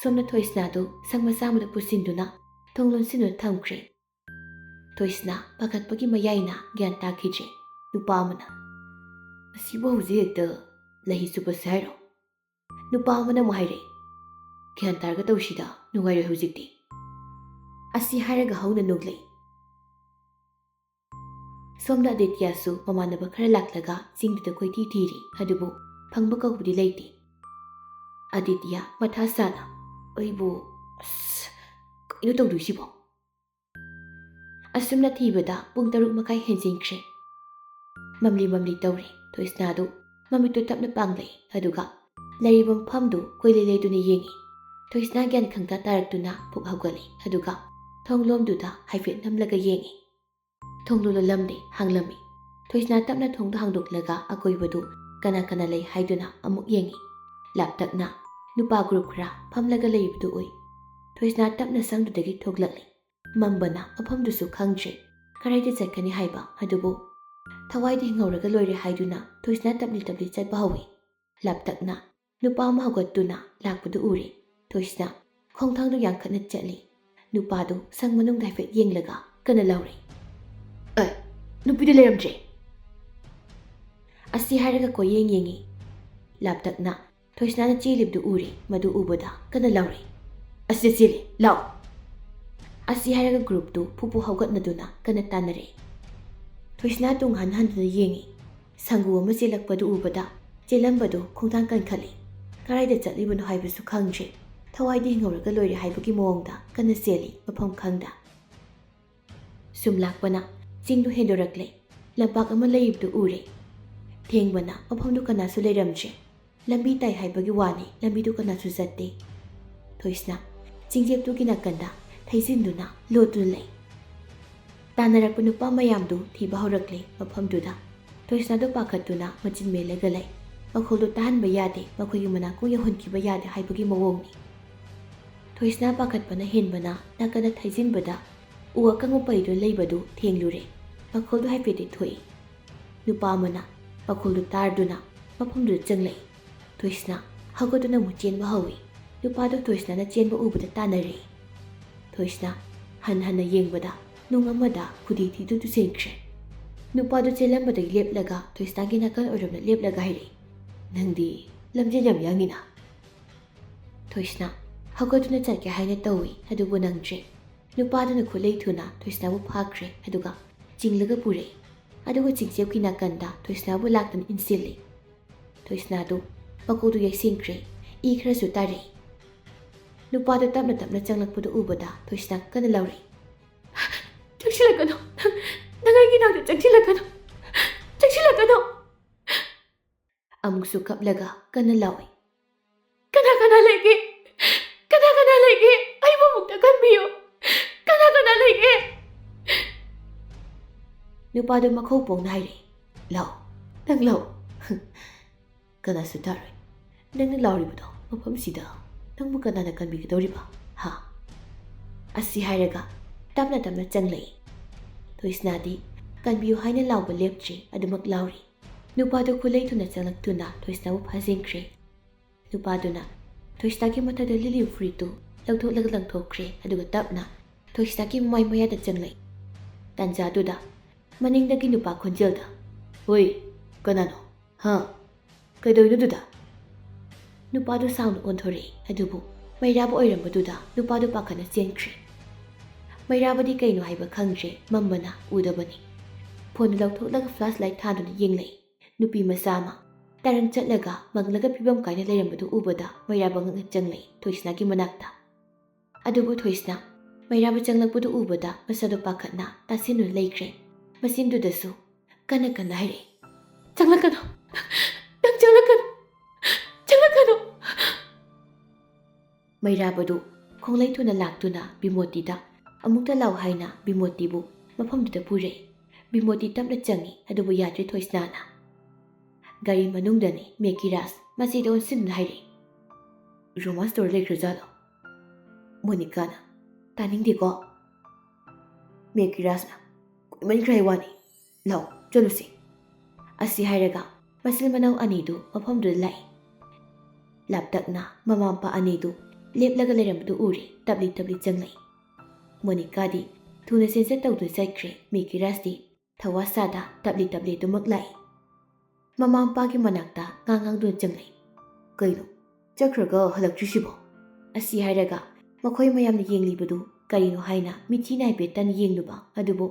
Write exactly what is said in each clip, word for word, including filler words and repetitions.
ꯁꯣꯝꯅ ꯊꯣꯏꯁꯅꯥꯗꯨ ꯁꯪ ꯃꯆꯥ ꯑꯃꯗ ꯄꯨꯁꯤꯟꯗꯨꯅ ꯊꯣꯡ ꯂꯣꯟꯁꯤꯟꯗꯨꯅ ꯊꯝꯈ꯭ꯔꯦ꯫ ꯊꯣꯏꯁꯅꯥ ꯄꯥꯈꯠꯄꯒꯤ ꯃꯌꯥꯏꯅ ꯒ꯭ꯌꯥꯟ ꯇꯥꯈꯤꯗ꯭ꯔꯦ꯫ ꯅꯨꯄꯥ ꯑꯃꯅ, "ꯑꯁꯤꯕꯨ ꯍꯧꯖꯤꯛ ꯍꯦꯛꯇ ꯂꯩ ꯆꯨꯞꯄꯁꯦ ꯍꯥꯏꯔꯣ?" ꯅꯨꯄꯥ ꯑꯃꯅ ꯑꯃꯨꯛ ꯍꯥꯏꯔꯛꯏ, "ꯒ꯭ꯌꯥꯟ ꯇꯥꯔꯒ ꯇꯧꯁꯤꯗ, ꯅꯨꯡꯉꯥꯏꯔꯣꯏ ꯍꯧꯖꯤꯛꯇꯤ"꯫ ꯑꯁꯤ ꯍꯥꯏꯔꯒ ꯍꯧꯅ ꯅꯣꯛꯂꯛꯏ꯫ ꯁꯣꯝꯗ ꯑꯗꯤꯇ꯭ꯌꯥꯁꯨ ꯃꯃꯥꯟꯅꯕ ꯈꯔ ꯂꯥꯛꯂꯒ ꯆꯤꯡꯗꯨꯗ ꯀꯣꯏꯊꯤ ꯊꯤꯔꯤ, ꯑꯗꯨꯕꯨ ꯐꯪꯕ ꯀꯧꯕꯗꯤ ꯂꯩꯇꯦ꯫ ꯑꯗꯤꯇ꯭ꯌꯥ ꯃꯊꯥ ꯁꯥꯅ, "ꯑꯩꯕꯨ, ꯑꯁ, ꯀꯩꯅꯣ ꯇꯧꯗꯣꯏꯁꯤꯕꯣ?" ꯑꯁꯨꯝꯅ ꯊꯤꯕꯗ ꯄꯨꯡ ꯇꯔꯨꯛ ꯃꯈꯥꯏ ꯍꯦꯟꯖꯤꯟꯈ꯭ꯔꯦ꯫ ꯃꯝꯂꯤ ꯃꯝꯂꯤ ꯇꯧꯔꯦ꯫ ꯊꯣꯏꯁꯅꯥꯗꯨ ꯃꯃꯤꯠꯇꯨ ꯇꯞꯅ ꯄꯥꯡꯂꯛꯏ, ꯑꯗꯨꯒ ꯂꯩꯔꯤꯕ ꯃꯐꯝꯗꯨ ꯀꯣꯏꯂꯩ ꯂꯩꯗꯨꯅ ꯌꯦꯡꯉꯤ꯫ ꯊꯣꯏꯁꯅꯥ ꯒ꯭ꯌꯥꯟ ꯈꯪꯇꯥ ꯇꯥꯔꯛꯇꯨꯅ ꯐꯨꯛ ꯍꯧꯒꯠꯂꯤ, ꯑꯗꯨꯒ ꯊꯣꯡ ꯂꯣꯝꯗꯨꯗ ꯍꯥꯏꯐꯦꯠ ꯅꯝꯂꯒ ꯌꯦꯡꯉꯤ꯫ ꯊꯣꯡꯗꯨ ꯂꯣꯜꯂꯝꯗꯦ, ꯍꯥꯡꯂꯝꯃꯤ꯫ ꯊꯣꯏꯁꯅꯥ ꯇꯞꯅ ꯊꯣꯡꯗꯨ ꯍꯥꯡꯗꯣꯛꯂꯒ ꯑꯀꯣꯏꯕꯗꯨ ꯀꯅꯥ ꯀꯅꯥ ꯂꯩ ꯍꯥꯏꯗꯨꯅ ꯑꯃꯨꯛ ꯌꯦꯡꯉꯤ꯫ ꯂꯥꯞꯇꯛꯅ ꯅꯨꯄꯥ ꯒ꯭ꯔꯨꯞ ꯈꯔ ꯐꯝꯂꯒ ꯂꯩꯕꯗꯨ ꯎꯏ꯫ ꯊꯣꯏꯁꯅꯥ ꯇꯞꯅ ꯁꯪꯗꯨꯗꯒꯤ ꯊꯣꯛꯂꯛꯂꯤ꯫ ꯃꯝꯕꯅ ꯃꯐꯝꯗꯨꯁꯨ ꯈꯪꯗ꯭ꯔꯦ꯫ ꯀꯗꯥꯏꯗ ꯆꯠꯀꯅꯤ ꯍꯥꯏꯕ ꯑꯗꯨꯕꯨ ꯊꯋꯥꯏꯗ ꯍꯤꯡꯍꯧꯔꯒ ꯂꯣꯏꯔꯦ ꯍꯥꯏꯗꯨꯅ ꯊꯣꯏꯁꯅꯥ ꯇꯞꯂꯤ ꯇꯞꯂꯤ ꯆꯠꯄ ꯍꯧꯏ꯫ ꯂꯥꯞꯇꯛꯅ ꯅꯨꯄꯥ ꯑꯃ ꯍꯧꯒꯠꯇꯨꯅ ꯂꯥꯛꯄꯗꯨ ꯎꯔꯦ꯫ ꯊꯣꯏꯁꯅꯥ ꯈꯣꯡꯊꯥꯡꯗꯨ ꯌꯥꯡꯈꯠꯅ ꯆꯠꯂꯤ꯫ ꯅꯨꯄꯥꯗꯨ ꯁꯪ ꯃꯅꯨꯡꯗ ꯍꯥꯏꯐꯦꯠ ꯌꯦꯡꯂꯒ ꯀꯟꯅ ꯂꯥꯎꯔꯦ, "ꯑꯦ, ꯅꯨꯄꯤꯗꯨ ꯂꯩꯔꯝꯗ꯭ꯔꯦ!" ꯑꯁꯤ ꯍꯥꯏꯔꯒ ꯀꯣꯏꯌꯦꯡ ꯌꯦꯡꯉꯤ꯫ ꯂꯥꯞꯇꯛꯅ ꯊꯣꯏꯁꯅꯥꯅ ꯆꯦꯜꯂꯤꯕꯗꯨ ꯎꯔꯦ꯫ ꯃꯗꯨ ꯎꯕꯗ ꯀꯟꯅ ꯂꯥꯎꯔꯦ, "ꯑꯁꯤꯗ ꯆꯦꯜꯂꯦ, ꯂꯥꯎ!" ꯑꯁꯤ ꯍꯥꯏꯔꯒ ꯒ꯭ꯔꯨꯞꯇꯨ ꯐꯨ ꯐꯨ ꯍꯧꯒꯠꯅꯗꯨꯅ ꯀꯟꯅ ꯇꯥꯟꯅꯔꯦ꯫ ꯊꯣꯏꯁꯅꯥ ꯇꯨꯡ ꯍꯟ ꯍꯟꯗꯨꯅ ꯌꯦꯡꯉꯤ꯫ ꯁꯪꯒꯨ ꯑꯃ ꯆꯦꯜꯂꯛꯄꯗꯨ ꯎꯕꯗ ꯆꯦꯜꯂꯝꯕꯗꯨ ꯈꯣꯡꯊꯥꯡ ꯀꯟꯈꯠꯂꯤ꯫ ꯀꯗꯥꯏꯗ ꯆꯠꯂꯤꯕꯅꯣ ꯍꯥꯏꯕꯁꯨ ꯈꯪꯗ꯭ꯔꯦ꯫ ꯊꯋꯥꯏꯗ ꯍꯤꯡꯍꯧꯔꯒ ꯂꯣꯏꯔꯦ ꯍꯥꯏꯕꯒꯤ ꯃꯑꯣꯡꯗ ꯀꯟꯅ ꯆꯦꯜꯂꯤ ꯃꯐꯝ ꯈꯪꯗ꯫ ꯁꯨꯝ ꯂꯥꯛꯄꯅ ꯆꯤꯡꯗꯨ ꯍꯦꯟꯗꯣꯔꯛꯂꯦ꯫ ꯂꯝꯄꯥꯛ ꯑꯃ ꯂꯩꯔꯤꯕꯗꯨ ꯎꯔꯦ꯫ ꯊꯦꯡꯕꯅ ꯃꯐꯝꯗꯨ ꯀꯅꯥꯁꯨ ꯂꯩꯔꯝꯗ꯭ꯔꯦ꯫ ꯂꯝꯕꯤ ꯇꯥꯏ ꯍꯥꯏꯕꯒꯤ ꯋꯥꯅꯤ, ꯂꯝꯕꯤꯗꯨ ꯀꯅꯥꯁꯨ ꯆꯠꯇꯦ꯫ ꯊꯣꯏꯁꯅꯥ ꯆꯤꯡꯖꯦꯞꯇꯨꯒꯤ ꯅꯥꯀꯟꯗ ꯊꯩꯖꯤꯟꯗꯨꯅ ꯂꯣꯠꯇꯨꯅ ꯂꯩ꯫ ꯇꯥꯟꯅꯔꯛꯄ ꯅꯨꯄꯥ ꯃꯌꯥꯝꯗꯨ ꯊꯤꯕ ꯍꯧꯔꯛꯂꯦ ꯃꯐꯝꯗꯨꯗ꯫ ꯊꯣꯏꯁꯅꯥꯗꯨ ꯄꯥꯈꯠꯇꯨꯅ ꯃꯆꯤꯟ ꯃꯦꯜꯂꯒ ꯂꯩ꯫ ꯃꯈꯣꯜꯗꯨ ꯇꯥꯍꯟꯕ ꯌꯥꯗꯦ, ꯃꯈꯣꯏꯒꯤ ꯃꯅꯥꯀꯣꯡ ꯌꯧꯍꯟꯈꯤꯕ ꯌꯥꯗꯦ ꯍꯥꯏꯕꯒꯤ ꯃꯑꯣꯡꯅꯤ꯫ ꯊꯣꯏꯁꯅꯥ ꯄꯥꯈꯠꯄꯅ ꯍꯦꯟꯕꯅ ꯅꯥꯀꯟꯗ ꯊꯩꯖꯤꯟꯕꯗ ꯎ ꯑꯀꯪꯕ ꯄꯩꯗꯨꯅ ꯂꯩꯕꯗꯨ ꯊꯦꯡꯂꯨꯔꯦ꯫ ꯃꯈꯣꯜꯗꯨ ꯍꯥꯏꯐꯦꯠꯇꯤ ꯊꯣꯛꯏ꯫ ꯅꯨꯄꯥ ꯑꯃꯅ ꯃꯈꯣꯜꯗꯨ ꯇꯥꯔꯗꯨꯅ ꯃꯐꯝꯗꯨꯗ ꯆꯪꯂꯛꯏ꯫ ꯊꯣꯏꯁꯅꯥ ꯍꯧꯒꯠꯇꯨꯅ ꯑꯃꯨꯛ ꯆꯦꯟꯕ ꯍꯧꯏ꯫ ꯅꯨꯄꯥꯗꯨ ꯊꯣꯏꯁꯅꯥꯅ ꯆꯦꯟꯕ ꯎꯕꯗ ꯇꯥꯟꯅꯔꯦ꯫ ꯊꯣꯏꯁꯅꯥ ꯍꯟ ꯍꯟꯅ ꯌꯦꯡꯕꯗ ꯅꯨꯡ ꯑꯃꯗ ꯈꯨꯗꯤ ꯊꯤꯗꯨ ꯇꯨꯁꯤꯟꯈ꯭ꯔꯦ꯫ ꯅꯨꯄꯥꯗꯨ ꯆꯦꯜꯂꯝꯕꯗꯒꯤ ꯂꯦꯞꯂꯒ ꯊꯣꯏꯁꯅꯥꯒꯤ ꯅꯥꯀꯜ ꯑꯣꯏꯔꯣꯝꯗ ꯂꯦꯞꯂꯒ ꯍꯥꯏꯔꯛꯏ, "ꯅꯪꯗꯤ ꯂꯝꯖꯦꯜ ꯌꯥꯝ ꯌꯥꯡꯉꯤꯅ?" ꯊꯣꯏꯁꯅꯥ ꯍꯧꯒꯠꯇꯨꯅ ꯆꯠꯀꯦ ꯍꯥꯏꯅ ꯇꯧꯏ, ꯑꯗꯨꯕꯨ ꯅꯪꯗ꯭ꯔꯦ꯫ ꯅꯨꯄꯥꯗꯨꯅ ꯈꯨꯠꯂꯩ ꯊꯨꯅ ꯊꯣꯏꯁꯅꯥꯕꯨ ꯐꯥꯈ꯭ꯔꯦ, ꯑꯗꯨꯒ ꯆꯤꯡꯂꯒ ꯄꯨꯔꯛꯏ꯫ ꯑꯗꯨꯒ ꯆꯤꯡꯆꯦꯞꯀꯤ ꯅꯥꯀꯟꯗ ꯊꯣꯏꯁꯅꯥꯕꯨ ꯂꯥꯛꯇꯨꯅ ꯏꯟꯁꯤꯜꯂꯤ꯫ ꯊꯣꯏꯁꯅꯥꯗꯨ ꯃꯀꯣꯛꯇꯨ ꯌꯩꯁꯤꯟꯈ꯭ꯔꯦ, ꯏ ꯈꯔꯁꯨ ꯇꯥꯔꯛꯏ꯫ ꯅꯨꯄꯥꯗꯨ ꯇꯞꯅ ꯇꯞꯅ ꯆꯪꯂꯛꯄꯗꯨ ꯎꯕꯗ ꯊꯣꯏꯁꯅꯥ ꯀꯟꯅ ꯂꯥꯎꯔꯛꯏ, "ꯆꯪꯁꯤꯜꯂꯛꯀꯅꯨ! ꯅꯪ, ꯅꯪ ꯑꯩꯒꯤ ꯅꯥꯛꯇ ꯆꯪꯁꯤꯜꯂꯛꯀꯅꯨ! ꯆꯪꯁꯤꯜꯂꯛꯀꯅꯨ!" ꯑꯃꯨꯛꯁꯨ ꯀꯞꯂꯒ ꯀꯟꯅ ꯂꯥꯎꯏ, "ꯀꯅꯥ ꯀꯅꯥ ꯂꯩꯒꯦ? ꯀꯅꯥ ꯀꯅꯥ ꯂꯩꯒꯦ? ꯑꯩꯕꯨ ꯑꯃꯨꯛꯇ ꯀꯟꯕꯤꯌꯨ! ꯀꯅꯥ ꯀꯅꯥ ꯂꯩꯒꯦ?" ꯅꯨꯄꯥꯗꯨ ꯃꯈꯧ ꯄꯣꯡꯅ ꯍꯥꯏꯔꯛꯏ, "ꯂꯥꯎ, ꯅꯪ ꯂꯥꯎ꯫ ꯀꯅꯥꯁꯨ ꯇꯥꯔꯣꯏ꯫ ꯅꯪꯅ ꯂꯥꯎꯔꯤꯕꯗꯣ ꯃꯐꯝꯁꯤꯗ ꯅꯪꯕꯨ ꯀꯅꯥꯅ ꯀꯟꯕꯤꯒꯗꯧꯔꯤꯕ? ꯍꯥ?" ꯑꯁꯤ ꯍꯥꯏꯔꯒ ꯇꯞꯅ ꯇꯞꯅ ꯆꯪꯂꯛꯏ꯫ ꯊꯣꯏꯁꯅꯥꯗꯤ ꯀꯟꯕꯤꯌꯨ ꯍꯥꯏꯅ ꯂꯥꯎꯕ ꯂꯦꯞꯇ꯭ꯔꯤ, ꯑꯗꯨꯃꯛ ꯂꯥꯎꯔꯤ꯫ ꯅꯨꯄꯥꯗꯨ ꯈꯨꯠꯂꯩ ꯊꯨꯅ ꯆꯪꯂꯛꯇꯨꯅ ꯊꯣꯏꯁꯅꯥꯕꯨ ꯐꯥꯖꯤꯟꯈ꯭ꯔꯦ꯫ ꯅꯨꯄꯥꯗꯨꯅ ꯊꯣꯏꯁꯅꯥꯒꯤ ꯃꯊꯛꯇ ꯂꯤꯠꯂꯤꯕ ꯐꯨꯔꯤꯠꯇꯨ ꯂꯧꯊꯣꯛꯂꯒ ꯂꯪꯊꯣꯛꯈ꯭ꯔꯦ, ꯑꯗꯨꯒ ꯇꯞꯅ ꯊꯣꯏꯁꯅꯥꯒꯤ ꯃꯃꯥꯏ ꯃꯌꯥꯗ ꯆꯪꯂꯛꯏ꯫ ꯇꯥꯟꯖꯥꯗꯨꯗ ꯃꯅꯤꯡꯗꯒꯤ ꯅꯨꯄꯥ ꯈꯣꯟꯖꯦꯜꯗ, "ꯍꯣꯏ, ꯀꯅꯥꯅꯣ? ꯍꯥ? ꯀꯩꯗꯧꯔꯤꯅꯣ ꯑꯗꯨꯗ?" ꯅꯨꯄꯥꯗꯨ ꯁꯥꯎꯅ ꯑꯣꯟꯊꯣꯔꯛꯏ, ꯑꯗꯨꯕꯨ ꯃꯩꯔꯥꯕ ꯑꯣꯏꯔꯝꯕꯗꯨꯗ ꯅꯨꯄꯥꯗꯨ ꯄꯥꯈꯠꯅ ꯆꯦꯟꯈ꯭ꯔꯦ꯫ ꯃꯩꯔꯥꯕꯗꯤ ꯀꯩꯅꯣ ꯍꯥꯏꯕ ꯈꯪꯗ꯭ꯔꯦ, ꯃꯝꯕꯅ ꯎꯗꯕꯅꯤ꯫ ꯐꯣꯟꯗꯨ ꯂꯧꯊꯣꯛꯂꯒ ꯐ꯭ꯂꯥꯁ ꯂꯥꯏꯠ ꯊꯥꯗꯨꯅ ꯌꯦꯡꯂꯛꯏ꯫ ꯅꯨꯄꯤ ꯃꯆꯥ ꯑꯃ ꯇꯔꯪ ꯆꯠꯂꯒ ꯃꯪꯂꯒ ꯐꯤꯕꯝ ꯀꯥꯏꯅ ꯂꯩꯔꯝꯕꯗꯨ ꯎꯕꯗ ꯃꯩꯔꯥꯕ ꯉꯛꯅ ꯆꯪꯂꯛꯏ ꯊꯣꯏꯁꯅꯥꯒꯤ ꯃꯅꯥꯛꯇ꯫ ꯑꯗꯨꯕꯨ ꯊꯣꯏꯁꯅꯥ ꯃꯩꯔꯥꯕ ꯆꯪꯂꯛꯄꯗꯨ ꯎꯕꯗ ꯃꯁꯥꯗꯨ ꯄꯥꯈꯠꯅ ꯇꯥꯁꯤꯟꯗꯨꯅ ꯂꯩꯈ꯭ꯔꯦ꯫ ꯃꯆꯤꯟꯗꯨꯗꯁꯨ ꯀꯟꯅ ꯀꯟꯅ ꯍꯥꯏꯔꯛꯏ, "ꯆꯪꯂꯛꯀꯅꯨ! ꯅꯪ ꯆꯪꯂꯛꯀꯅꯨ! ꯆꯪꯂꯛꯀꯅꯨ!" ꯃꯩꯔꯥꯕꯗꯨ ꯈꯣꯡꯂꯩ ꯊꯨꯅ ꯂꯥꯛꯇꯨꯅ ꯕꯤꯃꯣꯇꯤꯗ ꯑꯃꯨꯛꯇ ꯂꯥꯎ ꯍꯥꯏꯅ ꯕꯤꯃꯣꯇꯤꯕꯨ ꯃꯐꯝꯗꯨꯗ ꯄꯨꯔꯛꯏ꯫ ꯕꯤꯃꯣꯇꯤ ꯇꯞꯅ ꯆꯪꯏ, ꯑꯗꯨꯕꯨ ꯌꯥꯗ꯭ꯔꯤ ꯊꯣꯏꯁꯅꯥꯅ꯫ ꯒꯥꯔꯤ ꯃꯅꯨꯡꯗꯅꯤ ꯃꯦꯀꯤꯔꯥꯖ ꯃꯆꯦꯗ ꯑꯣꯟꯁꯤꯟꯗꯨꯅ ꯍꯥꯏꯔꯛꯏ, "ꯔꯣꯃꯥꯟꯁ ꯇꯧꯔ ꯂꯩꯈ꯭ꯔꯖꯥꯠꯂꯣ?" ꯃꯣꯅꯤꯀꯥꯅ, "ꯇꯥꯅꯤꯡꯗꯦꯀꯣ꯫ ꯃꯦꯀꯤꯔꯥꯖꯅ ꯀꯨꯏꯃꯟꯈ꯭ꯔꯦ ꯍꯥꯏ ꯋꯥꯅꯤ꯫ ꯂꯥꯎ, ꯆꯠꯂꯨꯁꯤ꯫" ꯑꯁꯤ ꯍꯥꯏꯔꯒ ꯃꯆꯤꯟ ꯃꯅꯥꯎ ꯑꯅꯤꯗꯨ ꯃꯐꯝꯗꯨꯗ ꯂꯥꯛꯏ꯫ ꯂꯥꯞꯇꯛꯅ ꯃꯃꯥ ꯃꯄꯥ ꯑꯅꯤꯗꯨ ꯂꯦꯞꯂꯒ ꯂꯩꯔꯝꯕꯗꯨ ꯎꯔꯦ꯫ ꯇꯞꯂꯤ ꯇꯞꯂꯤ ꯆꯪꯂꯛꯏ꯫ ꯃꯣꯅꯤꯀꯥꯗꯤ ꯊꯨꯅ ꯆꯦꯟꯖꯠ ꯇꯧꯗꯨꯅ ꯆꯠꯈ꯭ꯔꯦ꯫ ꯃꯦꯀꯤꯔꯥꯖꯇꯤ ꯊꯋꯥ ꯁꯥꯗ ꯇꯞꯂꯤ ꯇꯞꯂꯤ ꯑꯗꯨꯃꯛ ꯂꯥꯛꯏ꯫ ꯃꯃꯥ ꯃꯄꯥꯒꯤ ꯃꯅꯥꯛꯇ ꯉꯥꯡ ꯉꯥꯡꯗꯨꯅ ꯆꯪꯂꯛꯏ꯫ "ꯀꯩꯅꯣ, ꯆꯠꯈ꯭ꯔꯒ ꯍꯜꯂꯛꯇ꯭ꯔꯤꯁꯤꯕꯣ?" ꯑꯁꯤ ꯍꯥꯏꯔꯒ ꯃꯈꯣꯏ ꯃꯌꯥꯝꯅ ꯌꯦꯡꯂꯤꯕꯗꯨ ꯀꯔꯤꯅꯣ ꯍꯥꯏꯅ ꯃꯤꯊꯤ ꯅꯥꯏ ꯄꯦꯠꯇꯅ ꯌꯦꯡꯂꯨꯕ ꯑꯗꯨꯕꯨ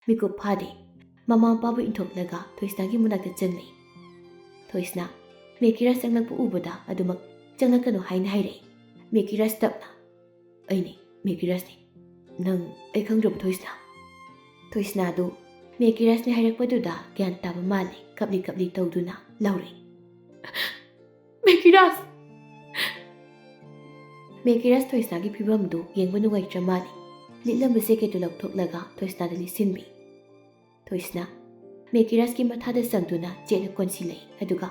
ꯃꯤꯀꯨꯞ ꯐꯥꯗꯦ꯫ ꯃꯃꯥ ꯃꯄꯥꯕꯨ ꯏꯟꯊꯣꯛꯂꯒ ꯊꯣꯏꯁꯅꯥꯒꯤ ꯃꯅꯥꯛꯇ ꯆꯪꯂꯛꯏ꯫ ꯊꯣꯏꯁꯅꯥ, ꯃꯦꯀꯤꯔꯥꯖ ꯆꯪꯂꯛꯄ ꯎꯕꯗ ꯑꯗꯨꯃꯛ ꯆꯪꯂꯛꯀꯅꯨ ꯍꯥꯏꯅ ꯍꯥꯏꯔꯛꯏ꯫ ꯃꯦꯀꯤꯔꯥꯖ ꯇꯞꯅ, "ꯑꯩꯅꯦ, ꯃꯦꯀꯤꯔꯥꯖꯅꯦ꯫ ꯅꯪ ꯑꯩ ꯈꯪꯗ꯭ꯔꯕ, ꯊꯣꯏꯁꯅꯥ?" ꯊꯣꯏꯁꯅꯥꯗꯨ ꯃꯦꯀꯤꯔꯥꯖꯅꯦ ꯍꯥꯏꯔꯛꯄꯗꯨꯗ ꯒ꯭ꯌꯥꯟ ꯇꯥꯕ ꯃꯥꯜꯂꯦ꯫ ꯀꯞꯂꯤ ꯀꯞꯂꯤ ꯇꯧꯗꯨꯅ ꯂꯥꯎꯔꯛꯏ꯫ "ꯃꯦꯀꯤꯔꯥꯖ!" ꯃꯦꯀꯤꯔꯥꯖ ꯊꯣꯏꯁꯅꯥꯒꯤ ꯐꯤꯕꯝꯗꯨ ꯌꯦꯡꯕ ꯅꯨꯡꯉꯥꯏꯇ꯭ꯔ ꯃꯥꯜꯂꯦ꯫ ꯂꯤꯠꯂꯝꯕ ꯖꯦꯀꯦꯠꯇꯨ ꯂꯧꯊꯣꯛꯂꯒ ꯊꯣꯏꯁꯅꯥꯗ ꯂꯤꯠꯁꯤꯟꯕꯤ꯫ ꯊꯣꯏꯁꯅꯥ ꯃꯦꯀꯤꯔꯥꯖꯀꯤ ꯃꯊꯥꯗ ꯆꯪꯗꯨꯅ ꯆꯦꯠꯅ ꯀꯣꯟꯁꯤꯜꯂꯛꯏ, ꯑꯗꯨꯒ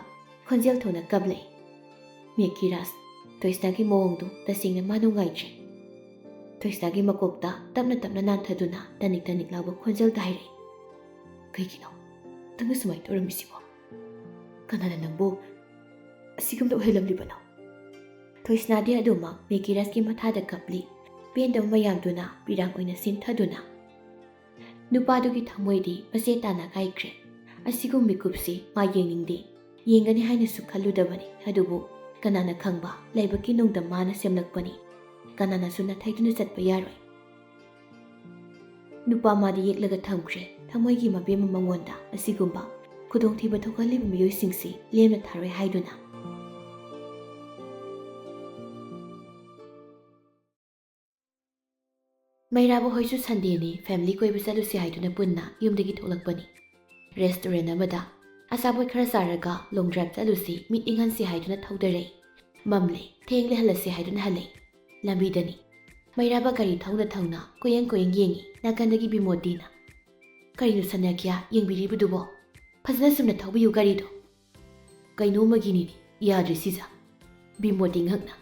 ꯈꯣꯟꯖꯦꯜ ꯊꯣꯛꯅ ꯀꯞꯂꯛꯏ꯫ ꯃꯦꯀꯤꯔꯥꯖ, ꯊꯣꯏꯁꯅꯥꯒꯤ ꯃꯑꯣꯡꯗꯨ ꯇꯁꯦꯡꯅ ꯃꯥ ꯅꯨꯡꯉꯥꯏꯇ꯭ꯔꯦ꯫ ꯊꯣꯏꯁꯅꯥꯒꯤ ꯃꯀꯣꯛꯇ ꯇꯞꯅ ꯇꯞꯅ ꯅꯥꯟꯊꯗꯨꯅ ꯇꯅꯤꯛ ꯇꯅꯤꯛ ꯂꯥꯎꯕ ꯈꯣꯟꯖꯦꯜꯗ ꯍꯥꯏꯔꯛꯏ, "ꯀꯩꯒꯤꯅꯣ? ꯅꯪꯅ ꯁꯨꯃꯥꯏꯅ ꯇꯧꯔꯝꯃꯤꯁꯤꯕꯣ? ꯀꯅꯥꯅ ꯅꯪꯕꯨ ꯑꯁꯤꯒꯨꯝꯅ ꯑꯣꯏꯍꯜꯂꯝꯂꯤꯕꯅꯣ?" ꯊꯣꯏꯁꯅꯥꯗꯤ ꯑꯗꯨꯃꯛ ꯃꯦꯀꯤꯔꯥꯖꯀꯤ ꯃꯊꯥꯗ ꯀꯞꯂꯤ꯫ ꯄꯦꯟꯗꯕ ꯃꯌꯥꯝꯗꯨꯅ ꯄꯤꯔꯥꯡ ꯑꯣꯏꯅ ꯁꯤꯟꯊꯗꯨꯅ꯫ ꯅꯨꯄꯥꯗꯨꯒꯤ ꯊꯃꯣꯏꯗꯤ ꯃꯆꯦꯠ ꯇꯥꯅ ꯀꯥꯏꯈ꯭ꯔꯦ꯫ ꯑꯁꯤꯒꯨꯝꯕ ꯃꯤꯀꯨꯞꯁꯤ ꯃꯥ ꯌꯦꯡꯅꯤꯡꯗꯦ, ꯌꯦꯡꯒꯅꯤ ꯍꯥꯏꯅꯁꯨ ꯈꯜꯂꯨꯗꯕꯅꯤ꯫ ꯑꯗꯨꯕꯨ ꯀꯅꯥꯅ ꯈꯪꯕ, ꯂꯥꯏꯕꯛꯀꯤ ꯅꯨꯡꯗꯝ ꯃꯥꯅ ꯁꯦꯝꯂꯛꯄꯅꯤ꯫ ꯀꯅꯥꯅꯁꯨ ꯅꯥꯊꯩꯗꯨꯅ ꯆꯠꯄ ꯌꯥꯔꯣꯏ꯫ ꯅꯨꯄꯥ ꯃꯥꯗꯤ ꯌꯦꯛꯂꯒ ꯊꯝꯈ꯭ꯔꯦ ꯊꯃꯣꯏꯒꯤ ꯃꯕꯦꯝꯃ ꯃꯉꯣꯟꯗ ꯑꯁꯤꯒꯨꯝꯕ ꯈꯨꯗꯣꯡꯊꯤꯕ ꯊꯣꯛꯍꯜꯂꯤꯕ ꯃꯤꯑꯣꯏꯁꯤꯡꯁꯤ ꯂꯦꯝꯅ ꯊꯥꯔꯣꯏ ꯍꯥꯏꯗꯨꯅ꯫ ꯃꯩꯔꯥꯕ ꯍꯣꯏꯁꯨ ꯁꯟꯗꯦꯅꯤ, ꯐꯦꯃꯤꯂꯤ ꯀꯣꯏꯕ ꯆꯠꯂꯨꯁꯤ ꯍꯥꯏꯗꯨꯅ ꯄꯨꯟꯅ ꯌꯨꯝꯗꯒꯤ ꯊꯣꯛꯂꯛꯄꯅꯤ꯫ ꯔꯦꯁꯇꯨꯔꯦꯟ ꯑꯃꯗ ꯑꯆꯥꯄꯣꯠ ꯈꯔ ꯆꯥꯔꯒ ꯂꯣꯡ ꯗ꯭ꯔꯥꯏꯚ ꯆꯠꯂꯨꯁꯤ, ꯃꯤꯠ ꯏꯪꯍꯟꯁꯤ ꯍꯥꯏꯗꯨꯅ ꯊꯧꯗꯔꯛꯏ꯫ ꯃꯝꯂꯦ, ꯊꯦꯡꯂꯦ, ꯍꯜꯂꯁꯤ ꯍꯥꯏꯗꯨꯅ ꯍꯜꯂꯛꯏ꯫ ꯂꯝꯕꯤꯗꯅꯤ ꯃꯩꯔꯥꯕ ꯒꯥꯔꯤ ꯊꯧꯅ ꯊꯧꯅ ꯀꯣꯏꯌꯦꯡ ꯀꯣꯏꯌꯦꯡ ꯌꯦꯡꯉꯤ꯫ ꯅꯥꯀꯟꯗꯒꯤ ꯕꯤꯃꯣꯇꯤꯅ, "ꯀꯔꯤꯅꯣ ꯁꯅꯥꯈ꯭ꯌꯥ ꯌꯦꯡꯕꯤꯔꯤꯕꯗꯨꯕꯣ? ꯐꯖꯅ ꯆꯨꯝꯅ ꯊꯧꯕꯤꯌꯨ ꯒꯥꯔꯤꯗꯣ꯫ ꯀꯩꯅꯣ ꯑꯃꯒꯤꯅꯤꯅꯦ, ꯌꯥꯗ꯭ꯔꯤꯁꯤꯗ꯫" ꯕꯤꯃꯣꯇꯤ ꯉꯛꯅ,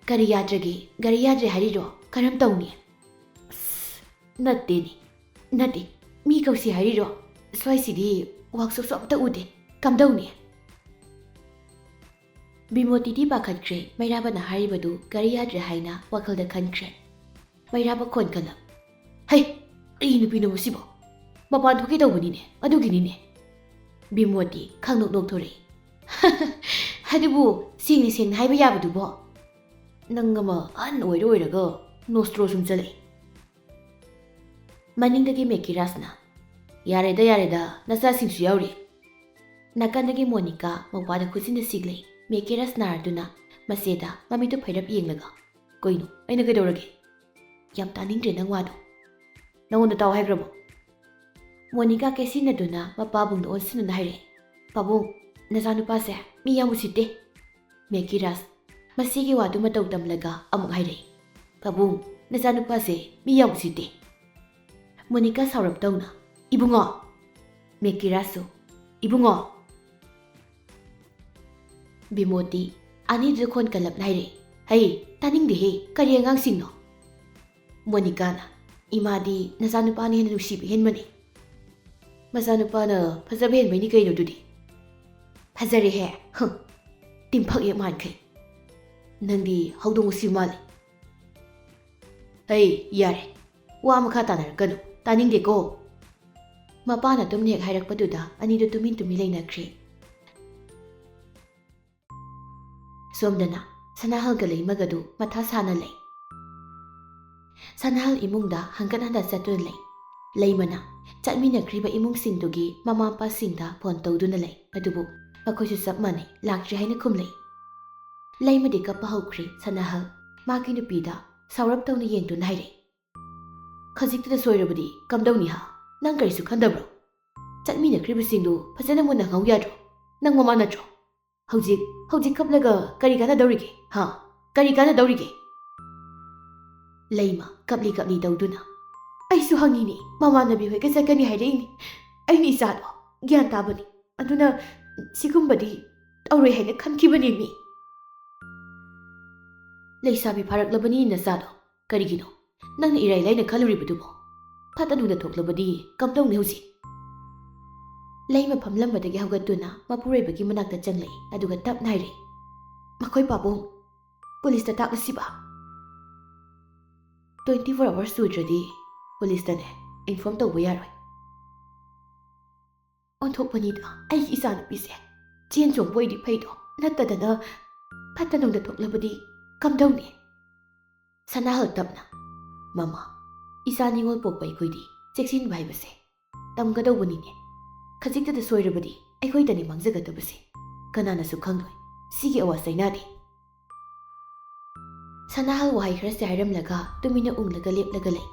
"ꯀꯔꯤ ꯌꯥꯗ꯭ꯔꯒꯦ? ꯒꯥꯔꯤ ꯌꯥꯗ꯭ꯔꯦ ꯍꯥꯏꯔꯤꯔꯣ? ꯀꯔꯝ ꯇꯧꯅꯤ?" "ꯑꯁ, ꯅꯠꯇꯦꯅꯦ, ꯅꯠꯇꯦ, ꯃꯤ ꯀꯧꯁꯤ ꯍꯥꯏꯔꯤꯔꯣ? ꯁ꯭ꯋꯥꯏꯁꯤꯗꯤ ꯋꯥꯛꯁꯣꯞꯁꯨ ꯑꯝꯇ ꯎꯗꯦ, ꯀꯝꯗꯧꯅꯤ?" ꯕꯤꯃꯣꯇꯤꯗꯤ ꯄꯥꯈꯠꯈ꯭ꯔꯦ꯫ ꯃꯩꯔꯥꯕꯅ ꯍꯥꯏꯔꯤꯕꯗꯨ ꯒꯥꯔꯤ ꯌꯥꯗ꯭ꯔꯦ ꯍꯥꯏꯅ ꯋꯥꯈꯜꯗ ꯈꯟꯈ꯭ꯔꯦ꯫ ꯃꯩꯔꯥꯕ ꯈꯣꯟ ꯀꯜꯂꯞ, "ꯍꯩ, ꯑꯩ ꯅꯨꯄꯤꯅꯣ ꯃꯁꯤꯕꯣ? ꯃꯄꯥꯟ ꯊꯣꯛꯀꯦ ꯇꯧꯕꯅꯤꯅꯦ, ꯑꯗꯨꯒꯤꯅꯤꯅꯦ꯫" ꯕꯤꯃꯣꯇꯤ ꯈꯪꯅꯣꯛ ꯅꯣꯛꯊꯣꯔꯛꯏ꯫ "ꯑꯗꯨꯕꯨ ꯁꯦꯡꯅ ꯁꯦꯡꯅ ꯍꯥꯏꯕ ꯌꯥꯕꯗꯨꯕꯣ? ꯅꯪ ꯑꯃ ꯑꯍꯟ ꯑꯣꯏꯔ ꯑꯣꯏꯔꯒ ꯅꯣꯁꯇ꯭ꯔꯣ ꯁꯨꯝ ꯆꯠꯂꯛꯏ꯫" ꯃꯅꯤꯡꯗꯒꯤ ꯃꯦꯀꯤꯔꯥꯁꯅ, "ꯌꯥꯔꯦꯗ, ꯌꯥꯔꯦꯗ, ꯅꯆꯥꯁꯤꯡꯁꯨ ꯌꯥꯎꯔꯤ꯫" ꯅꯥꯀꯟꯗꯒꯤ ꯃꯣꯅꯤꯀꯥ ꯃꯧꯄꯥꯗ ꯈꯨꯠꯁꯤꯟꯅ ꯁꯤꯛꯂꯩ꯫ ꯃꯦꯀꯤꯔꯥꯁ ꯅꯥꯔꯗꯨꯅ ꯃꯆꯦꯗ ꯃꯃꯤꯠꯇꯨ ꯐꯩꯔꯞ ꯌꯦꯡꯂꯒ, "ꯀꯩꯅꯣ? ꯑꯩꯅ ꯀꯩꯗꯧꯔꯒꯦ? ꯌꯥꯝ ꯇꯥꯅꯤꯡꯗ꯭ꯔꯦ ꯅꯪ ꯋꯥꯗꯣ꯫ ꯅꯉꯣꯟꯗ ꯇꯥꯎ ꯍꯥꯏꯈ꯭ꯔꯕꯣ?" ꯃꯣꯅꯤꯀꯥ ꯀꯦꯁꯤꯟꯅꯗꯨꯅ ꯃꯄꯥꯕꯨꯡꯗ ꯑꯣꯟꯁꯤꯟꯗꯨꯅ ꯍꯥꯏꯔꯛꯏ, "ꯄꯥꯕꯨꯡ, ꯅꯆꯥꯅꯨꯄꯥꯁꯦ ꯃꯤ ꯌꯥꯝ ꯎꯁꯤꯠꯇꯦ꯫" ꯃꯦꯀꯤꯔꯥꯁ ꯃꯁꯤꯒꯤ ꯋꯥꯗꯨ ꯃꯇꯧ ꯇꯝꯂꯒ ꯑꯃꯨꯛ ꯍꯥꯏꯔꯛꯏ, "ꯄꯥꯕꯨꯡ, ꯅꯆꯥꯅꯨꯄꯥꯁꯦ ꯃꯤ ꯌꯥꯝ ꯎꯁꯤꯠꯇꯦ꯫" ꯃꯣꯅꯤꯀꯥ ꯁꯥꯎꯔꯞ ꯇꯧꯅ, "ꯏꯕꯨꯡꯉꯣ!" ꯃꯦꯀꯤꯔꯥꯁꯁꯨ, "ꯏꯕꯨꯡꯉꯣ!" ꯕꯤꯃꯣꯇꯤ ꯑꯅꯤꯗꯨꯗ ꯈꯣꯟ ꯀꯜꯂꯞꯅ ꯍꯥꯏꯔꯛꯏ, "ꯍꯩ, ꯇꯥꯅꯤꯡꯗꯦꯍꯦ, ꯀꯔꯤ ꯑꯉꯥꯡꯁꯤꯡꯅꯣ?" ꯃꯣꯅꯤꯀꯥꯅ, "ꯏꯃꯥꯗꯤ ꯅꯆꯥꯅꯨꯄꯥꯅ ꯍꯦꯟꯅ ꯅꯨꯡꯁꯤꯕ ꯍꯦꯟꯕꯅꯤ꯫" "ꯃꯆꯥꯅꯨꯄꯥꯅ ꯐꯖꯕ ꯍꯦꯟꯕꯩꯅꯤ ꯀꯩꯅꯣ ꯑꯗꯨꯗꯤ?" "ꯐꯖꯔꯦꯍꯦ, ꯍꯨꯝ, ꯇꯤꯟꯐꯛ ꯍꯦꯛ ꯃꯥꯟꯈꯩ꯫ ꯅꯪꯗꯤ ꯍꯧꯗꯣꯡ ꯎꯁꯤ ꯃꯥꯜꯂꯤ꯫" "ꯑꯩ, ꯌꯥꯔꯦ, ꯋꯥ ꯃꯈꯥ ꯇꯥꯅꯔꯛꯀꯅꯨ, ꯇꯥꯅꯤꯡꯗꯦꯀꯣ꯫" ꯃꯄꯥꯅ ꯇꯨꯝꯅ ꯍꯦꯛ ꯍꯥꯏꯔꯛꯄꯗꯨꯗ ꯑꯅꯤꯗꯨ ꯇꯨꯃꯤꯟ ꯇꯨꯃꯤꯟ ꯂꯩꯅꯈ꯭ꯔꯦ꯫ ꯁꯣꯝꯗꯅ ꯁꯅꯥꯍꯜꯒ ꯂꯩꯃꯒꯗꯨ ꯃꯊꯥ ꯁꯥꯅ ꯂꯩ꯫ ꯁꯅꯥꯍꯜ ꯏꯃꯨꯡꯗ ꯍꯪꯒꯠ ꯍꯟꯗ ꯆꯠꯇꯨꯅ ꯂꯩ꯫ ꯂꯩꯃꯅ ꯆꯠꯃꯤꯟꯅꯈ꯭ꯔꯤꯕ ꯏꯃꯨꯡꯁꯤꯡꯗꯨꯒꯤ ꯃꯃꯥ ꯃꯄꯥꯁꯤꯡꯗ ꯐꯣꯟ ꯇꯧꯗꯨꯅ ꯂꯩ, ꯑꯗꯨꯕꯨ ꯃꯈꯣꯏꯁꯨ ꯆꯞ ꯃꯥꯟꯅꯩ, ꯂꯥꯛꯇ꯭ꯔꯤ ꯍꯥꯏꯅ ꯈꯨꯝꯂꯩ꯫ ꯂꯩꯃꯗꯤ ꯀꯞꯄ ꯍꯧꯈ꯭ꯔꯦ꯫ ꯁꯅꯥꯍꯜ ꯃꯥꯒꯤ ꯅꯨꯄꯤꯗ ꯁꯥꯎꯔꯞ ꯇꯧꯅ ꯌꯦꯡꯗꯨꯅ ꯍꯥꯏꯔꯛꯏ, "ꯈꯖꯤꯛꯇꯗ ꯁꯣꯏꯔꯕꯗꯤ ꯀꯝꯗꯧꯅꯤ ꯍꯥ? ꯅꯪ ꯀꯔꯤꯁꯨ ꯈꯟꯗꯕ꯭ꯔꯣ? ꯆꯠꯃꯤꯟꯅꯈ꯭ꯔꯤꯕꯁꯤꯡꯗꯨ ꯐꯖꯅ ꯃꯨꯟꯅ ꯈꯪꯍꯧ ꯌꯥꯗ꯭ꯔꯣ? ꯅꯪ ꯃꯃꯥ ꯅꯠꯇ꯭ꯔꯣ? ꯍꯧꯖꯤꯛ, ꯍꯧꯖꯤꯛ ꯀꯞꯂꯒ ꯀꯔꯤ ꯀꯥꯟꯅꯗꯧꯔꯤꯒꯦ? ꯍꯥ? ꯀꯔꯤ ꯀꯥꯟꯅꯗꯧꯔꯤꯒꯦ?" ꯂꯩꯃ ꯀꯞꯂꯤ ꯀꯞꯂꯤ ꯇꯧꯗꯨꯅ, "ꯑꯩꯁꯨ ꯍꯪꯉꯤꯅꯦ, ꯃꯃꯥꯟꯅꯕꯤ ꯍꯣꯏꯒ ꯆꯠꯀꯅꯤ ꯍꯥꯏꯔꯛꯏꯅꯦ꯫ ꯑꯩꯅ ꯏꯆꯥꯗꯣ ꯒ꯭ꯌꯥꯟ ꯇꯥꯕꯅꯤ, ꯑꯗꯨꯅ ꯁꯤꯒꯨꯝꯕꯗꯤ ꯇꯧꯔꯣꯏ ꯍꯥꯏꯅ ꯈꯟꯈꯤꯕꯅꯦ ꯃꯤ꯫" "ꯂꯩꯁꯥꯕꯤ ꯐꯥꯔꯛꯂꯕꯅꯤ ꯅꯆꯥꯗꯣ꯫ ꯀꯔꯤꯒꯤꯅꯣ ꯅꯪꯅ ꯏꯔꯥꯏ ꯂꯥꯏꯅ ꯈꯜꯂꯨꯔꯤꯕꯗꯨꯕꯣ? ꯐꯠꯇ ꯅꯨꯡꯗ ꯊꯣꯛꯂꯕꯗꯤ ꯀꯝꯗꯧꯅꯤ ꯍꯧꯖꯤꯛ?" ꯂꯩꯃ ꯐꯝꯂꯝꯕꯗꯒꯤ ꯍꯧꯒꯠꯇꯨꯅ ꯃꯄꯨꯔꯣꯏꯕꯒꯤ ꯃꯅꯥꯛꯇ ꯆꯪꯂꯛꯏ, ꯑꯗꯨꯒ ꯇꯞꯅ ꯍꯥꯏꯔꯛꯏ, ꯃꯈꯣꯏ ꯄꯥꯕꯨꯡ ꯄꯨꯂꯤꯁꯇ ꯇꯥꯛꯂꯁꯤꯕ? Twenty four hours ꯁꯨꯗ꯭ꯔꯗꯤ ꯄꯨꯂꯤꯁꯇꯅꯦ inform ꯇꯧꯕ ꯌꯥꯔꯣꯏ꯫ ꯑꯣꯟꯊꯣꯛꯄꯅꯤꯗ ꯑꯩꯒꯤ ꯏꯆꯥꯅꯨꯄꯤꯁꯦ꯫ ꯆꯦꯟ ꯆꯣꯡꯕ ꯑꯣꯏꯗꯤ ꯐꯩꯗꯣ, ꯅꯠꯇꯗꯅ ꯐꯠꯇ ꯅꯨꯡꯗ ꯊꯣꯛꯂꯕꯗꯤ ꯀꯝꯗꯧꯅꯤ? ꯁꯅꯥꯍꯜ ꯇꯞꯅ, "ꯃꯃꯥ, ꯏꯆꯥ ꯅꯤꯉꯣꯜ ꯄꯣꯛꯄ ꯑꯩꯈꯣꯏꯗꯤ ꯆꯦꯛꯁꯤꯟꯕ ꯍꯥꯏꯕꯁꯦ ꯇꯝꯒꯗꯧꯕꯅꯤꯅꯦ꯫ ꯈꯖꯤꯛꯇꯗ ꯁꯣꯏꯔꯕꯗꯤ ꯑꯩꯈꯣꯏꯗꯅꯤ ꯃꯥꯡꯖꯒꯗꯕꯁꯦ꯫ ꯀꯅꯥꯅꯁꯨ ꯈꯪꯂꯣꯏ ꯁꯤꯒꯤ ꯑꯋꯥ ꯆꯩꯅꯥꯗꯤ"꯫ ꯁꯅꯥꯍꯜ ꯋꯥꯍꯩ ꯈꯔꯁꯦ ꯍꯥꯏꯔꯝꯂꯒ ꯇꯨꯃꯤꯟꯅ ꯎꯪꯂꯒ ꯂꯦꯞꯂꯒ ꯂꯩ꯫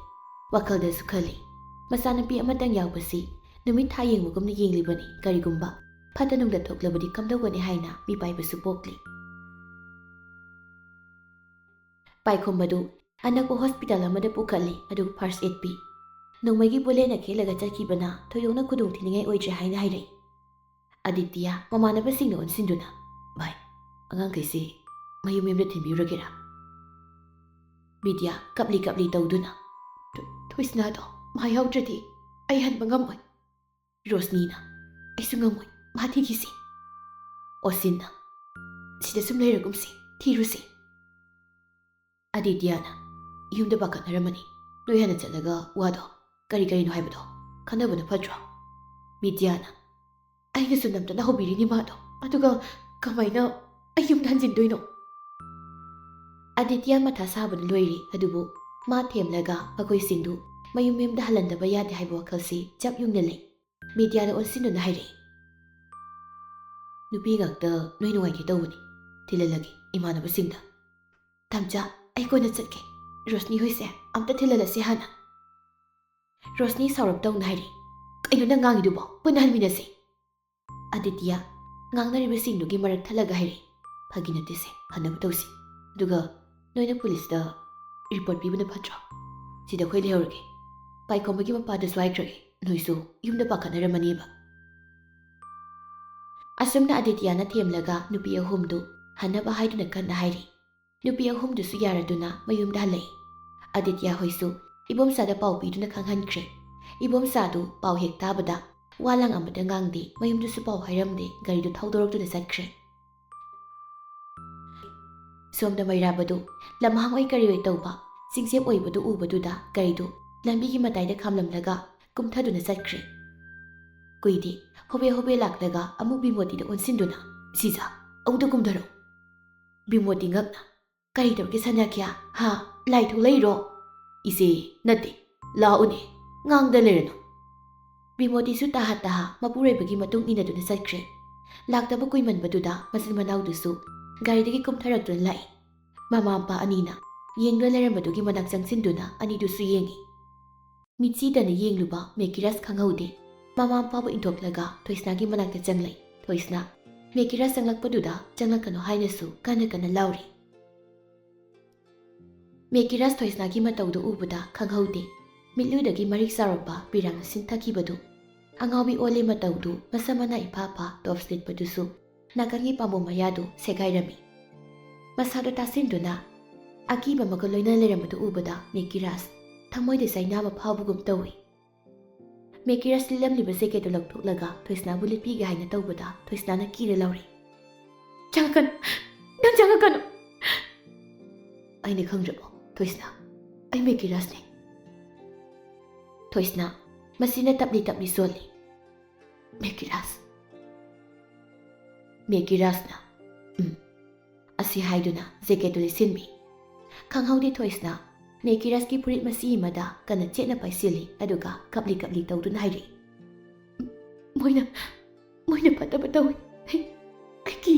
ꯋꯥꯈꯜꯗꯁꯨ ꯈꯜꯂꯤ, ꯃꯆꯥꯅꯨꯄꯤ ꯑꯃꯇꯪ ꯌꯥꯎꯕꯁꯤ ꯅꯨꯃꯤꯠ ꯊꯥ ꯌꯦꯡꯕꯒꯨꯝꯅ ꯌꯦꯡꯂꯤꯕꯅꯤ꯫ ꯀꯔꯤꯒꯨꯝꯕ ꯐꯠꯇ ꯅꯨꯡꯗ ꯊꯣꯛꯂꯕꯗꯤ ꯀꯝꯗꯧꯒꯅꯤ ꯍꯥꯏꯅ ꯃꯤꯄꯥꯏꯕꯁꯨ ꯄꯣꯛꯂꯤ꯫ ꯄꯥꯏꯈꯣꯝꯕꯗꯨ ꯑꯅꯛꯄ ꯍꯣꯁꯄꯤꯇꯥꯜ ꯑꯃꯗ ꯄꯨꯈꯠꯂꯤ, ꯑꯗꯨꯒ first aid ꯄꯤ꯫ ꯅꯣꯡꯃꯩꯒꯤ bulletꯅ ꯈꯦꯠꯂꯒ ꯆꯠꯈꯤꯕꯅ ꯊꯣꯏꯗꯣꯛꯅ ꯈꯨꯗꯣꯡ ꯊꯤꯅꯤꯡꯉꯥꯏ ꯑꯣꯏꯗ꯭ꯔꯦ ꯍꯥꯏꯅ ꯍꯥꯏꯔꯛꯏ꯫ ꯑꯥꯗꯤꯇ꯭ꯌ ꯃꯃꯥꯟꯅꯕꯁꯤꯡꯅ ꯑꯣꯟꯁꯤꯟꯗꯨꯅ, "ꯚꯥꯏ, ꯑꯉꯥꯡꯈꯩꯁꯤ ꯃꯌꯨꯝ ꯃꯌꯨꯝꯗ ꯊꯤꯟꯕꯤꯔꯨꯔꯒꯦꯔꯥ?" ꯕꯤꯗ꯭ꯌꯥ ꯀꯞꯂꯤ ꯀꯞꯂꯤ ꯇꯧꯗꯨꯅ, "ꯊꯣ-, ꯊꯣꯏꯁꯅꯥꯗꯣ ꯃꯥ ꯌꯥꯎꯗ꯭ꯔꯗꯤ ꯑꯩ ꯍꯟꯕ ꯉꯝꯃꯣꯏ"꯫ ꯔꯣꯁꯅꯤꯅ, "ꯑꯩꯁꯨ ꯉꯝꯃꯣꯏ, ꯃꯥ ꯊꯤꯈꯤꯁꯤ"꯫ ꯑꯣꯁꯤꯟꯅ, "ꯁꯤꯗ ꯁꯨꯝ ꯂꯩꯔꯒꯨꯝꯁꯤ, ꯊꯤꯔꯨꯁꯤ"꯫ ꯑꯥꯗꯤꯇ꯭ꯌꯅ, "ꯌꯨꯝꯗ ꯄꯥꯈꯠꯅꯔꯝꯃꯅꯤ꯫ ꯅꯣꯏ ꯍꯥꯟꯅ ꯆꯠꯂꯒ ꯋꯥꯗꯣ ꯀꯔꯤ ꯀꯔꯤꯅꯣ ꯍꯥꯏꯕꯗꯣ ꯈꯟꯅꯕꯅ ꯐꯠꯇ꯭ꯔꯣ?" ꯕꯤꯗ꯭ꯌꯥꯅ, "ꯑꯩꯅꯁꯨ ꯅꯝꯗꯅ ꯍꯧꯕꯤꯔꯤꯅꯤ ꯃꯥꯗꯣ, ꯑꯗꯨꯒ ꯀꯃꯥꯏꯅ ꯑꯩ ꯌꯨꯝꯗ ꯍꯟꯖꯤꯟꯗꯣꯏꯅꯣ?" ꯑꯥꯗꯤꯇ꯭ꯌ ꯃꯊꯥ ꯁꯥꯕꯅ ꯂꯣꯏꯔꯦ, ꯑꯗꯨꯕꯨ ꯃꯥ ꯊꯦꯝꯂꯒ ꯃꯈꯣꯏꯁꯤꯡꯗꯨ ꯃꯌꯨꯝ ꯃꯌꯨꯝꯗ ꯍꯜꯍꯟꯗꯕ ꯌꯥꯗꯦ ꯍꯥꯏꯕ ꯋꯥꯈꯜꯁꯤ ꯆꯞ ꯌꯨꯡꯅ ꯂꯩ꯫ ꯕꯤꯗ꯭ꯌꯥꯅ ꯑꯣꯟꯁꯤꯟꯗꯨꯅ ꯍꯥꯏꯔꯛꯏ, "ꯅꯨꯄꯤ ꯉꯥꯛꯇ ꯅꯣꯏ ꯅꯨꯡꯉꯥꯏꯇꯦ ꯇꯧꯕꯅꯤ, ꯊꯤꯜꯍꯜꯂꯒꯦ ꯏꯃꯥꯟꯅꯕꯁꯤꯡꯗ"꯫ "ꯇꯝꯆꯥ, ꯑꯩ ꯀꯣꯟꯅ ꯆꯠꯀꯦ, ꯔꯣꯁꯅꯤ ꯍꯣꯏꯁꯦ ꯑꯝꯇ ꯊꯤꯜꯍꯜꯂꯁꯦ ꯍꯥꯟꯅ"꯫ ꯔꯣꯁꯅꯤ ꯁꯥꯎꯔꯞ ꯇꯧꯅ ꯍꯥꯏꯔꯛꯏ, "ꯀꯩꯅꯣ ꯅꯪ ꯉꯥꯡꯉꯤꯗꯨꯕꯣ? ꯄꯨꯟꯅ ꯍꯟꯃꯤꯟꯅꯁꯤ"꯫ ꯑꯥꯗꯤꯇ꯭ꯌ ꯉꯥꯡꯅꯔꯤꯕꯁꯤꯡꯗꯨꯒꯤ ꯃꯔꯛ ꯊꯠꯂꯒ ꯍꯥꯏꯔꯛꯏ, "ꯐꯥꯒꯤ ꯅꯠꯇꯦꯁꯦ, ꯐꯅꯕ ꯇꯧꯁꯤ꯫ ꯑꯗꯨꯒ ꯅꯣꯏꯅ ꯄꯨꯂꯤꯁꯇ report ꯄꯤꯕꯅ ꯐꯠꯇ꯭ꯔꯣ? ꯁꯤꯗ ꯑꯩꯈꯣꯏ ꯂꯩꯍꯧꯔꯒꯦ꯫ ꯄꯥꯏꯈꯣꯝꯕꯒꯤ ꯃꯄꯥꯗꯁꯨ ꯍꯥꯏꯈ꯭ꯔꯒꯦ, ꯅꯣꯏꯁꯨ ꯌꯨꯝꯗ ꯄꯥꯈꯠꯅꯔꯝꯃꯅꯦꯕ"꯫ ꯑꯁꯨꯝꯅ ꯑꯥꯗꯤꯇ꯭ꯌꯅ ꯊꯦꯝꯂꯒ ꯅꯨꯄꯤ ꯑꯍꯨꯝꯗꯨ ꯍꯟꯅꯕ ꯍꯥꯏꯗꯨꯅ ꯀꯟꯅ ꯍꯥꯏꯔꯤ꯫ ꯅꯨꯄꯤ ꯑꯍꯨꯝꯗꯨꯁꯨ ꯌꯥꯔꯗꯨꯅ ꯃꯌꯨꯝꯗ ꯍꯜꯂꯛꯏ꯫ ꯑꯥꯗꯤꯇ꯭ꯌ ꯍꯣꯏꯁꯨ ꯏꯕꯣꯝꯆꯥꯗ ꯄꯥꯎ ꯄꯤꯗꯨꯅ ꯈꯪꯍꯟꯈ꯭ꯔꯦ꯫ ꯏꯕꯣꯝꯆꯥꯗꯨ ꯄꯥꯎ ꯍꯦꯛ ꯇꯥꯕꯗ ꯋꯥ ꯂꯥꯡ ꯑꯃꯇ ꯉꯥꯡꯗꯦ, ꯃꯌꯨꯝꯗꯁꯨ ꯄꯥꯎ ꯍꯥꯏꯔꯝꯗꯦ, ꯒꯥꯔꯤꯗꯨ ꯊꯧꯗꯣꯔꯛꯇꯨꯅ ꯆꯠꯈ꯭ꯔꯦ꯫ ꯁꯣꯝꯗ ꯃꯩꯔꯥꯕꯗꯨ ꯂꯝꯍꯥꯡ ꯑꯣꯏ ꯀꯔꯤ ꯑꯣꯏ ꯇꯧꯕ ꯆꯤꯡꯆꯦꯞ ꯑꯣꯏꯕꯗꯨ ꯎꯕꯗꯨꯗ ꯒꯥꯔꯤꯗꯨ ꯂꯝꯕꯤꯒꯤ ꯃꯇꯥꯏꯗ ꯈꯥꯝꯂꯝꯂꯒ ꯀꯨꯝꯊꯗꯨꯅ ꯆꯠꯈ꯭ꯔꯦ꯫ ꯀꯨꯏꯗꯦ, ꯍꯣꯕꯦ ꯍꯣꯕꯦ ꯂꯥꯛꯂꯒ ꯑꯃꯨꯛ ꯕꯤꯃꯣꯇꯤꯗ ꯑꯣꯟꯁꯤꯟꯗꯨꯅ, "ꯁꯤꯖꯥ, ꯑꯃꯨꯛꯇ ꯀꯨꯝꯊꯔꯣ꯫" ꯕꯤꯃꯣꯇꯤ ꯉꯛꯅ, "ꯀꯔꯤ ꯇꯧꯔꯒꯦ ꯁꯅꯥꯈ꯭ꯌꯥ? ꯍꯥ? ꯂꯥꯏ ꯊꯣꯛꯂꯛꯏꯔꯣ?" "ꯏꯆꯦ, ꯅꯠꯇꯦ, ꯂꯥꯛꯎꯅꯦ, ꯉꯥꯡꯗ ꯂꯩꯔꯅꯨ꯫" ꯕꯤꯃꯣꯇꯤꯁꯨ ꯇꯍꯥ ꯇꯍꯥ ꯃꯄꯨꯔꯣꯏꯕꯒꯤ ꯃꯇꯨꯡ ꯏꯟꯅꯗꯨꯅ ꯆꯠꯈ꯭ꯔꯦ꯫ ꯂꯥꯛꯇꯕ ꯀꯨꯏꯃꯟꯕꯗꯨꯗ ꯃꯆꯤꯟ ꯃꯅꯥꯎꯗꯨꯁꯨ ꯒꯥꯔꯤꯗꯒꯤ ꯀꯨꯝꯊꯔꯛꯇꯨꯅ ꯂꯥꯛꯏ꯫ ꯃꯃꯥ ꯃꯄꯥ ꯑꯅꯤꯅ ꯌꯦꯡꯗꯨꯅ ꯂꯩꯔꯝꯕꯗꯨꯒꯤ ꯃꯅꯥꯛ ꯆꯪꯁꯤꯟꯗꯨꯅ ꯑꯅꯤꯗꯨꯁꯨ ꯌꯦꯡꯉꯤ꯫ ꯃꯤꯠꯁꯤꯗꯅ ꯌꯦꯡꯂꯨꯕ ꯃꯦꯀꯤꯔꯥꯁ ꯈꯪꯍꯧꯗꯦ꯫ ꯃꯃꯥ ꯃꯄꯥꯕꯨ ꯏꯟꯊꯣꯛꯂꯒ ꯊꯣꯏꯁꯅꯥꯒꯤ ꯃꯅꯥꯛꯇ ꯆꯪꯂꯛꯏ꯫ ꯊꯣꯏꯁꯅꯥ ꯃꯦꯀꯤꯔꯥꯁ ꯆꯪꯂꯛꯄꯗꯨꯗ ꯆꯪꯂꯛꯀꯅꯨ ꯍꯥꯏꯅꯁꯨ ꯀꯟꯅ ꯀꯟꯅ ꯂꯥꯎꯔꯤ꯫ ꯃꯦꯀꯤꯔꯥꯁ ꯊꯣꯏꯁꯅꯥꯒꯤ ꯃꯇꯧꯗꯨ ꯎꯕꯗ ꯈꯪꯍꯧꯗꯦ꯫ ꯃꯤꯠꯂꯨꯗꯒꯤ ꯃꯔꯤꯛ ꯆꯥꯎꯔꯛꯄ ꯄꯤꯔꯥꯡꯅ ꯁꯤꯟꯊꯈꯤꯕꯗꯨ꯫ ꯑꯉꯥꯎꯕꯤ ꯑꯣꯜꯂꯦ ꯃꯇꯧꯗꯨ, ꯃꯁꯝ ꯃꯅꯥ ꯏꯐꯥ ꯐꯥ ꯇꯣꯞꯁ ꯂꯤꯠꯄꯗꯨꯁꯨ ꯅꯥꯀꯟꯒꯤ ꯄꯥꯝꯕꯣꯝ ꯃꯌꯥꯗꯨ ꯁꯦꯒꯥꯏꯔꯝꯃꯤ꯫ ꯃꯁꯥꯗꯨ ꯇꯥꯁꯤꯟꯗꯨꯅ ꯑꯀꯤꯕ ꯑꯃꯒ ꯂꯣꯏꯅꯅ ꯂꯩꯔꯝꯕꯗꯨ ꯎꯕꯗ ꯃꯦꯀꯤꯔꯥꯁ ꯊꯃꯣꯏꯗ ꯆꯩꯅꯥꯕ ꯐꯥꯎꯕꯒꯨꯝ ꯇꯧꯏ꯫ ꯃꯦꯀꯤꯔꯥꯁ ꯂꯤꯠꯂꯝꯂꯤꯕ ꯖꯦꯀꯦꯠꯇꯨ ꯂꯧꯊꯣꯛꯂꯒ ꯊꯣꯏꯁꯅꯥꯕꯨ ꯂꯤꯠꯄꯤꯒꯦ ꯍꯥꯏꯅ ꯇꯧꯕꯗ ꯊꯣꯏꯁꯅꯥꯅ ꯀꯤꯔ ꯂꯥꯎꯔꯤ, "ꯆꯪꯉꯛꯀꯅꯨ! ꯅꯪ ꯆꯪꯉꯛꯀꯅꯨ!" "ꯑꯩꯅ ꯈꯪꯗ꯭ꯔꯕꯣ, ꯊꯣꯏꯁꯅꯥ? ꯑꯩ ꯃꯦꯀꯤꯔꯥꯁꯅꯦ꯫" ꯊꯣꯏꯁꯅꯥ ꯃꯁꯤꯅ ꯇꯞꯂꯤ ꯇꯞꯂꯤ ꯁꯣꯜꯂꯤ꯫ "ꯃꯦꯀꯤꯔꯥꯁ꯫" ꯃꯦꯀꯤꯔꯥꯁꯅ, "ꯎꯝ꯫" ꯑꯁꯤ ꯍꯥꯏꯗꯨꯅ ꯖꯦꯀꯦꯠꯇꯨ ꯂꯤꯠꯁꯤꯟꯕꯤ꯫ ꯈꯪꯍꯧꯗꯦ ꯊꯣꯏꯁꯅꯥ ꯃꯦꯀꯤꯔꯥꯁꯀꯤ ꯐꯨꯔꯤꯠ ꯃꯁꯤ ꯑꯃꯗ ꯀꯟꯅ ꯆꯦꯠꯅ ꯄꯥꯏꯁꯤꯜꯂꯤ, ꯑꯗꯨꯒ ꯀꯞꯂꯤ ꯀꯞꯂꯤ ꯇꯧꯗꯨꯅ ꯍꯥꯏꯔꯛꯏ, "ꯃꯣꯏꯅ, ꯃꯣꯏꯅ ꯐꯠꯇꯕ ꯇꯧꯏ꯫ ꯑꯩ, ꯑꯩ ꯀꯤ꯫"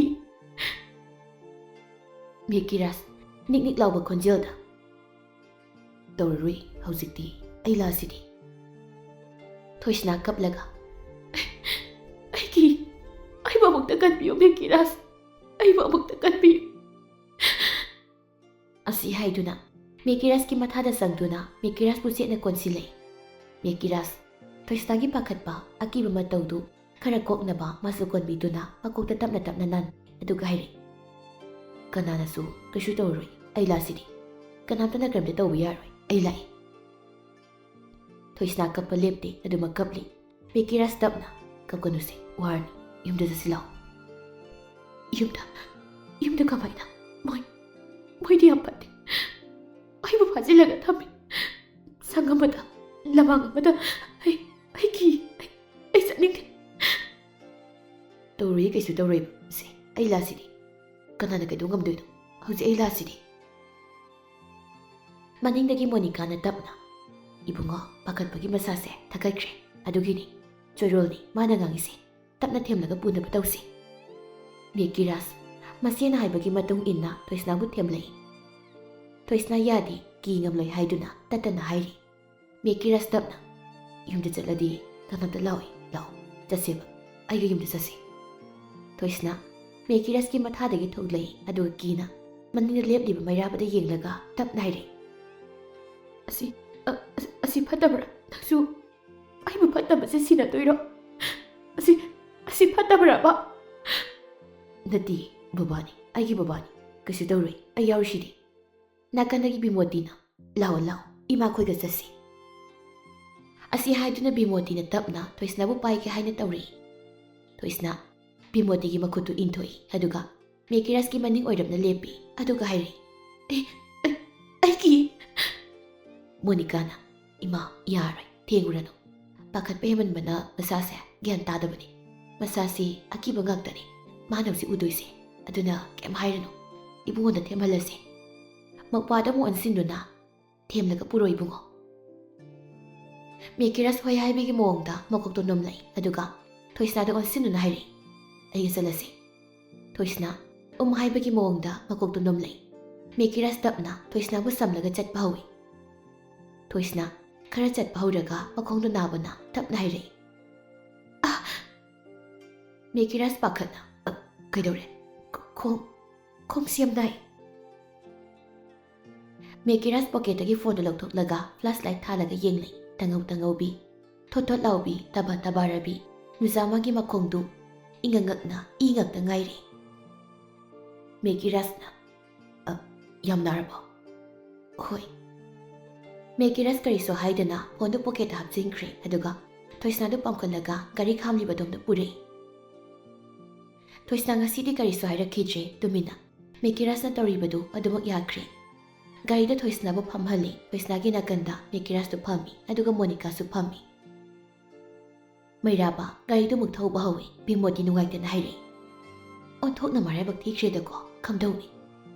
ꯃꯦꯀꯤꯔꯥꯁ ꯅꯤꯛ ꯅꯤꯛ ꯂꯥꯎꯕ ꯈꯣꯟꯖꯦꯜꯗ, "ꯇꯧꯔꯔꯣꯏ ꯍꯧꯖꯤꯛꯇꯤ, ꯑꯩ ꯂꯥꯛꯑꯁꯤꯗꯤ꯫" ꯊꯣꯏꯁꯅꯥ ꯀꯞꯂꯒ, "ꯑꯩꯒꯤ, ꯑꯩꯕꯨ ꯑꯃꯨꯛꯇ ꯀꯟꯕꯤꯌꯨ ꯃꯦꯀꯤꯔꯥꯁ, ꯑꯩꯕꯨ ꯑꯃꯨꯛꯇ ꯀꯟꯕꯤꯌꯨ꯫" ꯑꯁꯤ ꯍꯥꯏꯗꯨꯅ ꯃꯦꯀꯤꯔꯥꯁꯀꯤ ꯃꯊꯥꯗ ꯆꯪꯗꯨꯅ ꯃꯦꯀꯤꯔꯥꯁꯄꯨ ꯆꯦꯠꯅ ꯀꯣꯟꯁꯤꯜꯂꯦ꯫ ꯃꯦꯀꯤꯔꯥꯁ ꯊꯣꯏꯁꯅꯥꯒꯤ ꯄꯥꯈꯠꯄ, ꯑꯀꯤꯕ ꯃꯇꯧꯗꯨ ꯈꯔ ꯀꯣꯛꯅꯕ ꯃꯥꯁꯨ ꯀꯣꯟꯕꯤꯗꯨꯅ ꯃꯀꯣꯛꯇ ꯇꯞꯅ ꯇꯞꯅ ꯅꯥꯟ, ꯑꯗꯨꯒ ꯍꯥꯏꯔꯛꯏ, "ꯀꯅꯥꯅꯁꯨ ꯀꯩꯁꯨ ꯇꯧꯔꯔꯣꯏ, ꯑꯩ ꯂꯥꯛꯁꯤꯗꯤ꯫ ꯀꯅꯥꯝꯇꯅ ꯀꯔꯤꯝꯇ ꯇꯧꯕ ꯌꯥꯔꯣꯏ, ꯑꯩ ꯂꯥꯛꯏ꯫" ꯊꯣꯏꯁꯅꯥ ꯀꯞꯄ ꯂꯦꯞꯇꯦ, ꯑꯗꯨꯃꯛ ꯀꯞꯂꯤ꯫ ꯃꯦꯀꯤꯔꯥꯁ ꯇꯞꯅ, "ꯀꯞꯀꯅꯨꯁꯦ, ꯋꯥꯔꯅꯤ, ꯌꯨꯝꯗ ꯆꯠꯁꯤ ꯂꯥꯛꯑꯣ꯫" "ꯌꯨꯝꯗ? ꯌꯨꯝꯗ ꯀꯃꯥꯏꯅ? ꯃꯣꯏ, ꯃꯣꯏꯗꯤ ꯌꯥꯝ ꯐꯠꯇꯦ꯫ ꯑꯩꯕꯨ ꯐꯥꯖꯤꯜꯂꯒ ꯊꯝꯃꯤ꯫ ꯁꯪ ꯑꯃꯗ, ꯂꯃꯥꯡ ꯑꯃꯗ꯫ ꯑꯩ, ꯑꯩ ꯀꯤ꯫ ꯑꯩ, ꯑꯩ ꯆꯠꯅꯤꯡꯗꯦ꯫ ꯇꯧꯔꯣꯏꯌꯦ, ꯀꯩꯁꯨ ꯇꯧꯔꯣꯏꯕ꯫ ꯁꯦ, ꯑꯩ ꯂꯥꯛꯁꯤꯗꯤ꯫ ꯀꯅꯥꯅ ꯀꯩꯗꯧ ꯉꯝꯗꯣꯏꯅꯣ? ꯍꯧꯖꯤꯛ ꯑꯩ ꯂꯥꯛꯁꯤꯗꯤ꯫ ꯃꯅꯤꯡꯗꯒꯤ ꯃꯣꯅꯤꯀꯥꯅ ꯇꯞꯅ, "ꯏꯕꯨꯡꯉꯣ, ꯄꯥꯈꯠꯄꯒꯤ ꯃꯁꯥꯁꯦ ꯊꯛꯀꯠꯈ꯭ꯔꯦ꯫ ꯑꯗꯨꯒꯤꯅꯤ꯫ ꯆꯣꯏꯔꯣꯜꯅꯤ ꯃꯥꯅ ꯉꯥꯡꯉꯤꯁꯦ꯫ ꯇꯞꯅ ꯊꯦꯝꯂꯒ ꯄꯨꯅꯕ ꯇꯧꯁꯤ꯫" ꯃꯦꯀꯤꯔꯥꯁ, ꯃꯆꯦꯅ ꯍꯥꯏꯕꯒꯤ ꯃꯇꯨꯡ ꯏꯟꯅ ꯊꯣꯏꯁꯅꯥꯕꯨ ꯊꯦꯝꯂꯛꯏ꯫ ꯊꯣꯏꯁꯅꯥ ꯌꯥꯗꯦ, ꯀꯤ ꯉꯝꯂꯣꯏ ꯍꯥꯏꯗꯨꯅ ꯇꯠꯇꯅ ꯍꯥꯏꯔꯤ꯫ ꯃꯦꯀꯤꯔꯥꯁ ꯇꯞꯅ, "ꯌꯨꯝꯗ ꯆꯠꯂꯗꯤ ꯀꯅꯥꯝꯇ ꯂꯥꯛꯑꯣꯏ, ꯂꯥꯛꯑꯣ, ꯆꯠꯁꯦꯕ, ꯑꯩꯒ ꯌꯨꯝꯗ ꯆꯠꯁꯤ꯫" ꯊꯣꯏꯁꯅꯥ ꯃꯦꯀꯤꯔꯥꯁꯀꯤ ꯃꯊꯥꯗꯒꯤ ꯊꯣꯛꯂꯛꯏ, ꯑꯗꯨꯒ ꯀꯤꯅ ꯃꯅꯤꯡꯗ ꯂꯦꯞꯂꯤꯕ ꯃꯩꯔꯥꯕꯗ ꯌꯦꯡꯂꯒ ꯇꯞꯅ ꯍꯥꯏꯔꯛꯏ, "ꯑꯁꯤ, ꯑ-, ꯑꯁ-, ꯑꯁꯤ ꯐꯠꯇꯕ꯭ꯔꯥ? ꯅꯪꯁꯨ ꯑꯩꯕꯨ ꯐꯠꯇꯕꯁꯦ ꯁꯤꯟꯅꯗꯣꯏꯔꯣ? ꯑꯁꯤ, ꯑꯁꯤ ꯐꯠꯇꯕ꯭ꯔꯕ?" "ꯅꯠꯇꯦ, ꯕꯕꯥꯅꯤ, ꯑꯩꯒꯤ ꯕꯕꯥꯅꯤ꯫ ꯀꯩꯁꯨ ꯇꯧꯔꯣꯏ, ꯑꯩ ꯌꯥꯎꯔꯤꯁꯤꯗꯤ꯫" ꯅꯥꯀꯟꯗꯒꯤ ꯕꯤꯃꯣꯇꯤꯅ, "ꯂꯥꯛꯑꯣ, ꯂꯥꯛꯑꯣ, ꯏꯃꯥꯈꯣꯏꯒ ꯆꯠꯁꯤ꯫" ꯑꯁꯤ ꯍꯥꯏꯗꯨꯅ ꯕꯤꯃꯣꯇꯤꯅ ꯇꯞꯅ ꯊꯣꯏꯁꯅꯥꯕꯨ ꯄꯥꯏꯒꯦ ꯍꯥꯏꯅ ꯇꯧꯔꯛꯏ꯫ ꯊꯣꯏꯁꯅꯥ ꯕꯤꯃꯣꯇꯤꯒꯤ ꯃꯈꯨꯠꯇꯨ ꯏꯟꯊꯣꯛꯏ, ꯑꯗꯨꯒ ꯃꯦꯀꯤꯔꯥꯁꯀꯤ ꯃꯅꯤꯡ ꯑꯣꯏꯔꯞꯅ ꯂꯦꯞꯄꯤ, ꯑꯗꯨꯒ ꯍꯥꯏꯔꯛꯏ, "ꯑꯦ, ꯑꯩ, ꯑꯩ ꯀꯤ꯫" ꯃꯣꯅꯤꯀꯥꯅ, "ꯏꯃꯥ, ꯌꯥꯔꯣꯏ, ꯊꯦꯡꯉꯨꯔꯅꯨ꯫ ꯄꯥꯈꯠꯄ ꯍꯦꯟꯃꯟꯕꯅ ꯃꯁꯥꯁꯦ ꯒ꯭ꯌꯥꯟ ꯇꯥꯗꯕꯅꯤ꯫ ꯃꯁꯥꯁꯤ ꯑꯀꯤꯕ ꯉꯥꯛꯇꯅꯤ ꯃꯥꯅ ꯍꯧꯖꯤꯛ ꯎꯗꯣꯏꯁꯦ꯫ ꯑꯗꯨꯅ ꯀꯩꯝ ꯍꯥꯏꯔꯅꯨ꯫ ꯏꯕꯨꯡꯉꯣꯗ ꯊꯦꯝꯍꯜꯂꯁꯤ꯫" ꯃꯧꯄ꯭ꯋꯥꯗ ꯑꯃꯨꯛ ꯑꯣꯟꯁꯤꯟꯗꯨꯅ, "ꯊꯦꯝꯂꯒ ꯄꯨꯔꯣ, ꯏꯕꯨꯡꯉꯣ꯫" ꯃꯦꯀꯤꯔꯥꯁ ꯍꯣꯏ ꯍꯥꯏꯕꯒꯤ ꯃꯑꯣꯡꯗ ꯃꯀꯣꯛꯇꯣ ꯅꯣꯝꯂꯛꯏ, ꯑꯗꯨꯒ ꯊꯣꯏꯁꯅꯥꯗ ꯑꯣꯟꯁꯤꯟꯗꯨꯅ ꯍꯥꯏꯔꯛꯏ, "ꯑꯩꯒ ꯆꯠꯂꯁꯤ꯫" ꯊꯣꯏꯁꯅꯥ ꯎꯝ ꯍꯥꯏꯕꯒꯤ ꯃꯑꯣꯡꯗ ꯃꯀꯣꯛꯇꯣ ꯅꯣꯝꯂꯛꯏ꯫ ꯃꯦꯀꯤꯔꯥꯁ ꯇꯞꯅ ꯊꯣꯏꯁꯅꯥꯕꯨ ꯁꯝꯂꯒ ꯆꯠꯄ ꯍꯧꯏ꯫ ꯊꯣꯏꯁꯅꯥ ꯈꯔ ꯆꯠꯄ ꯍꯧꯔꯒ ꯃꯈꯣꯡꯗꯣ ꯅꯥꯕꯅ ꯇꯞꯅ ꯍꯥꯏꯔꯛꯏ, "ꯑꯥ!" ꯃꯦꯀꯤꯔꯥꯁ ꯄꯥꯈꯠꯅ, "ꯑ, ꯀꯩꯗꯧꯔꯦ? ꯈꯣꯡ, ꯈꯣꯡꯁꯤ ꯌꯥꯝ ꯅꯥꯏ꯫" ꯃꯦꯀꯤꯔꯥꯁ ꯄꯣꯀꯦꯠꯇꯒꯤ ꯐꯣꯟꯗꯨ ꯂꯧꯊꯣꯛꯂꯒ ꯐ꯭ꯂꯥꯁ ꯂꯥꯏꯠ ꯊꯥꯜꯂꯒ ꯌꯦꯡꯂꯦ꯫ ꯇꯉꯧ ꯇꯉꯧꯕꯤ, ꯊꯣꯠ ꯊꯣꯠ ꯂꯥꯎꯕꯤ, ꯇꯕꯥ ꯇꯕꯥꯔꯕꯤ ꯅꯨꯖꯥꯃꯥꯒꯤ ꯃꯈꯣꯡꯗꯨ ꯏꯉꯛ ꯉꯛꯅ ꯏ ꯉꯛꯇ ꯉꯥꯏꯔꯦ꯫ ꯃꯦꯀꯤꯔꯥꯁꯅ, "ꯑ, ꯌꯥꯝ ꯅꯥꯔꯕꯣ?" "ꯍꯣꯏ꯫" ꯃꯦꯀꯤꯔꯥꯁ ꯀꯔꯤꯁꯨ ꯍꯥꯏꯗꯅ ꯐꯣꯟꯗꯨ ꯄꯣꯀꯦꯠꯇ ꯍꯥꯞꯆꯤꯟꯈ꯭ꯔꯦ, ꯑꯗꯨꯒ ꯊꯣꯏꯁꯅꯥꯗꯨ ꯄꯥꯝꯈꯠꯂꯒ ꯒꯥꯔꯤ ꯈꯥꯝꯂꯤꯕꯗꯣꯝꯗ ꯄꯨꯔꯛꯏ꯫ ꯊꯣꯏꯁꯅꯥ ꯉꯁꯤꯗꯤ ꯀꯔꯤꯁꯨ ꯍꯥꯏꯔꯛꯈꯤꯗ꯭ꯔꯦ, ꯇꯨꯃꯤꯟꯅ꯫ ꯃꯦꯀꯤꯔꯥꯖꯅ ꯇꯧꯔꯤꯕꯗꯨ ꯑꯗꯨꯃꯛ ꯌꯥꯈ꯭ꯔꯦ꯫ ꯒꯥꯔꯤꯗ ꯊꯣꯏꯁꯅꯥꯕꯨ ꯐꯝꯍꯜꯂꯦ꯫ ꯊꯣꯏꯁꯅꯥꯒꯤ ꯅꯥꯀꯟꯗ ꯃꯦꯀꯤꯔꯥꯖꯇꯨ ꯐꯝꯃꯤ, ꯑꯗꯨꯒ ꯃꯣꯅꯤꯀꯥꯁꯨ ꯐꯝꯃꯤ꯫ ꯃꯩꯔꯥꯕ ꯒꯥꯔꯤꯗꯨ ꯑꯃꯨꯛ ꯊꯧꯕ ꯍꯧꯋꯤ꯫ ꯕꯤꯃꯣꯇꯤ ꯅꯨꯡꯉꯥꯏꯇꯅ ꯍꯥꯏꯔꯛꯏ, "ꯑꯣꯟꯊꯣꯛꯅ ꯃꯔꯥꯏꯕꯛ ꯊꯤꯈ꯭ꯔꯦꯗꯀꯣ, ꯀꯝꯗꯧꯅꯤ?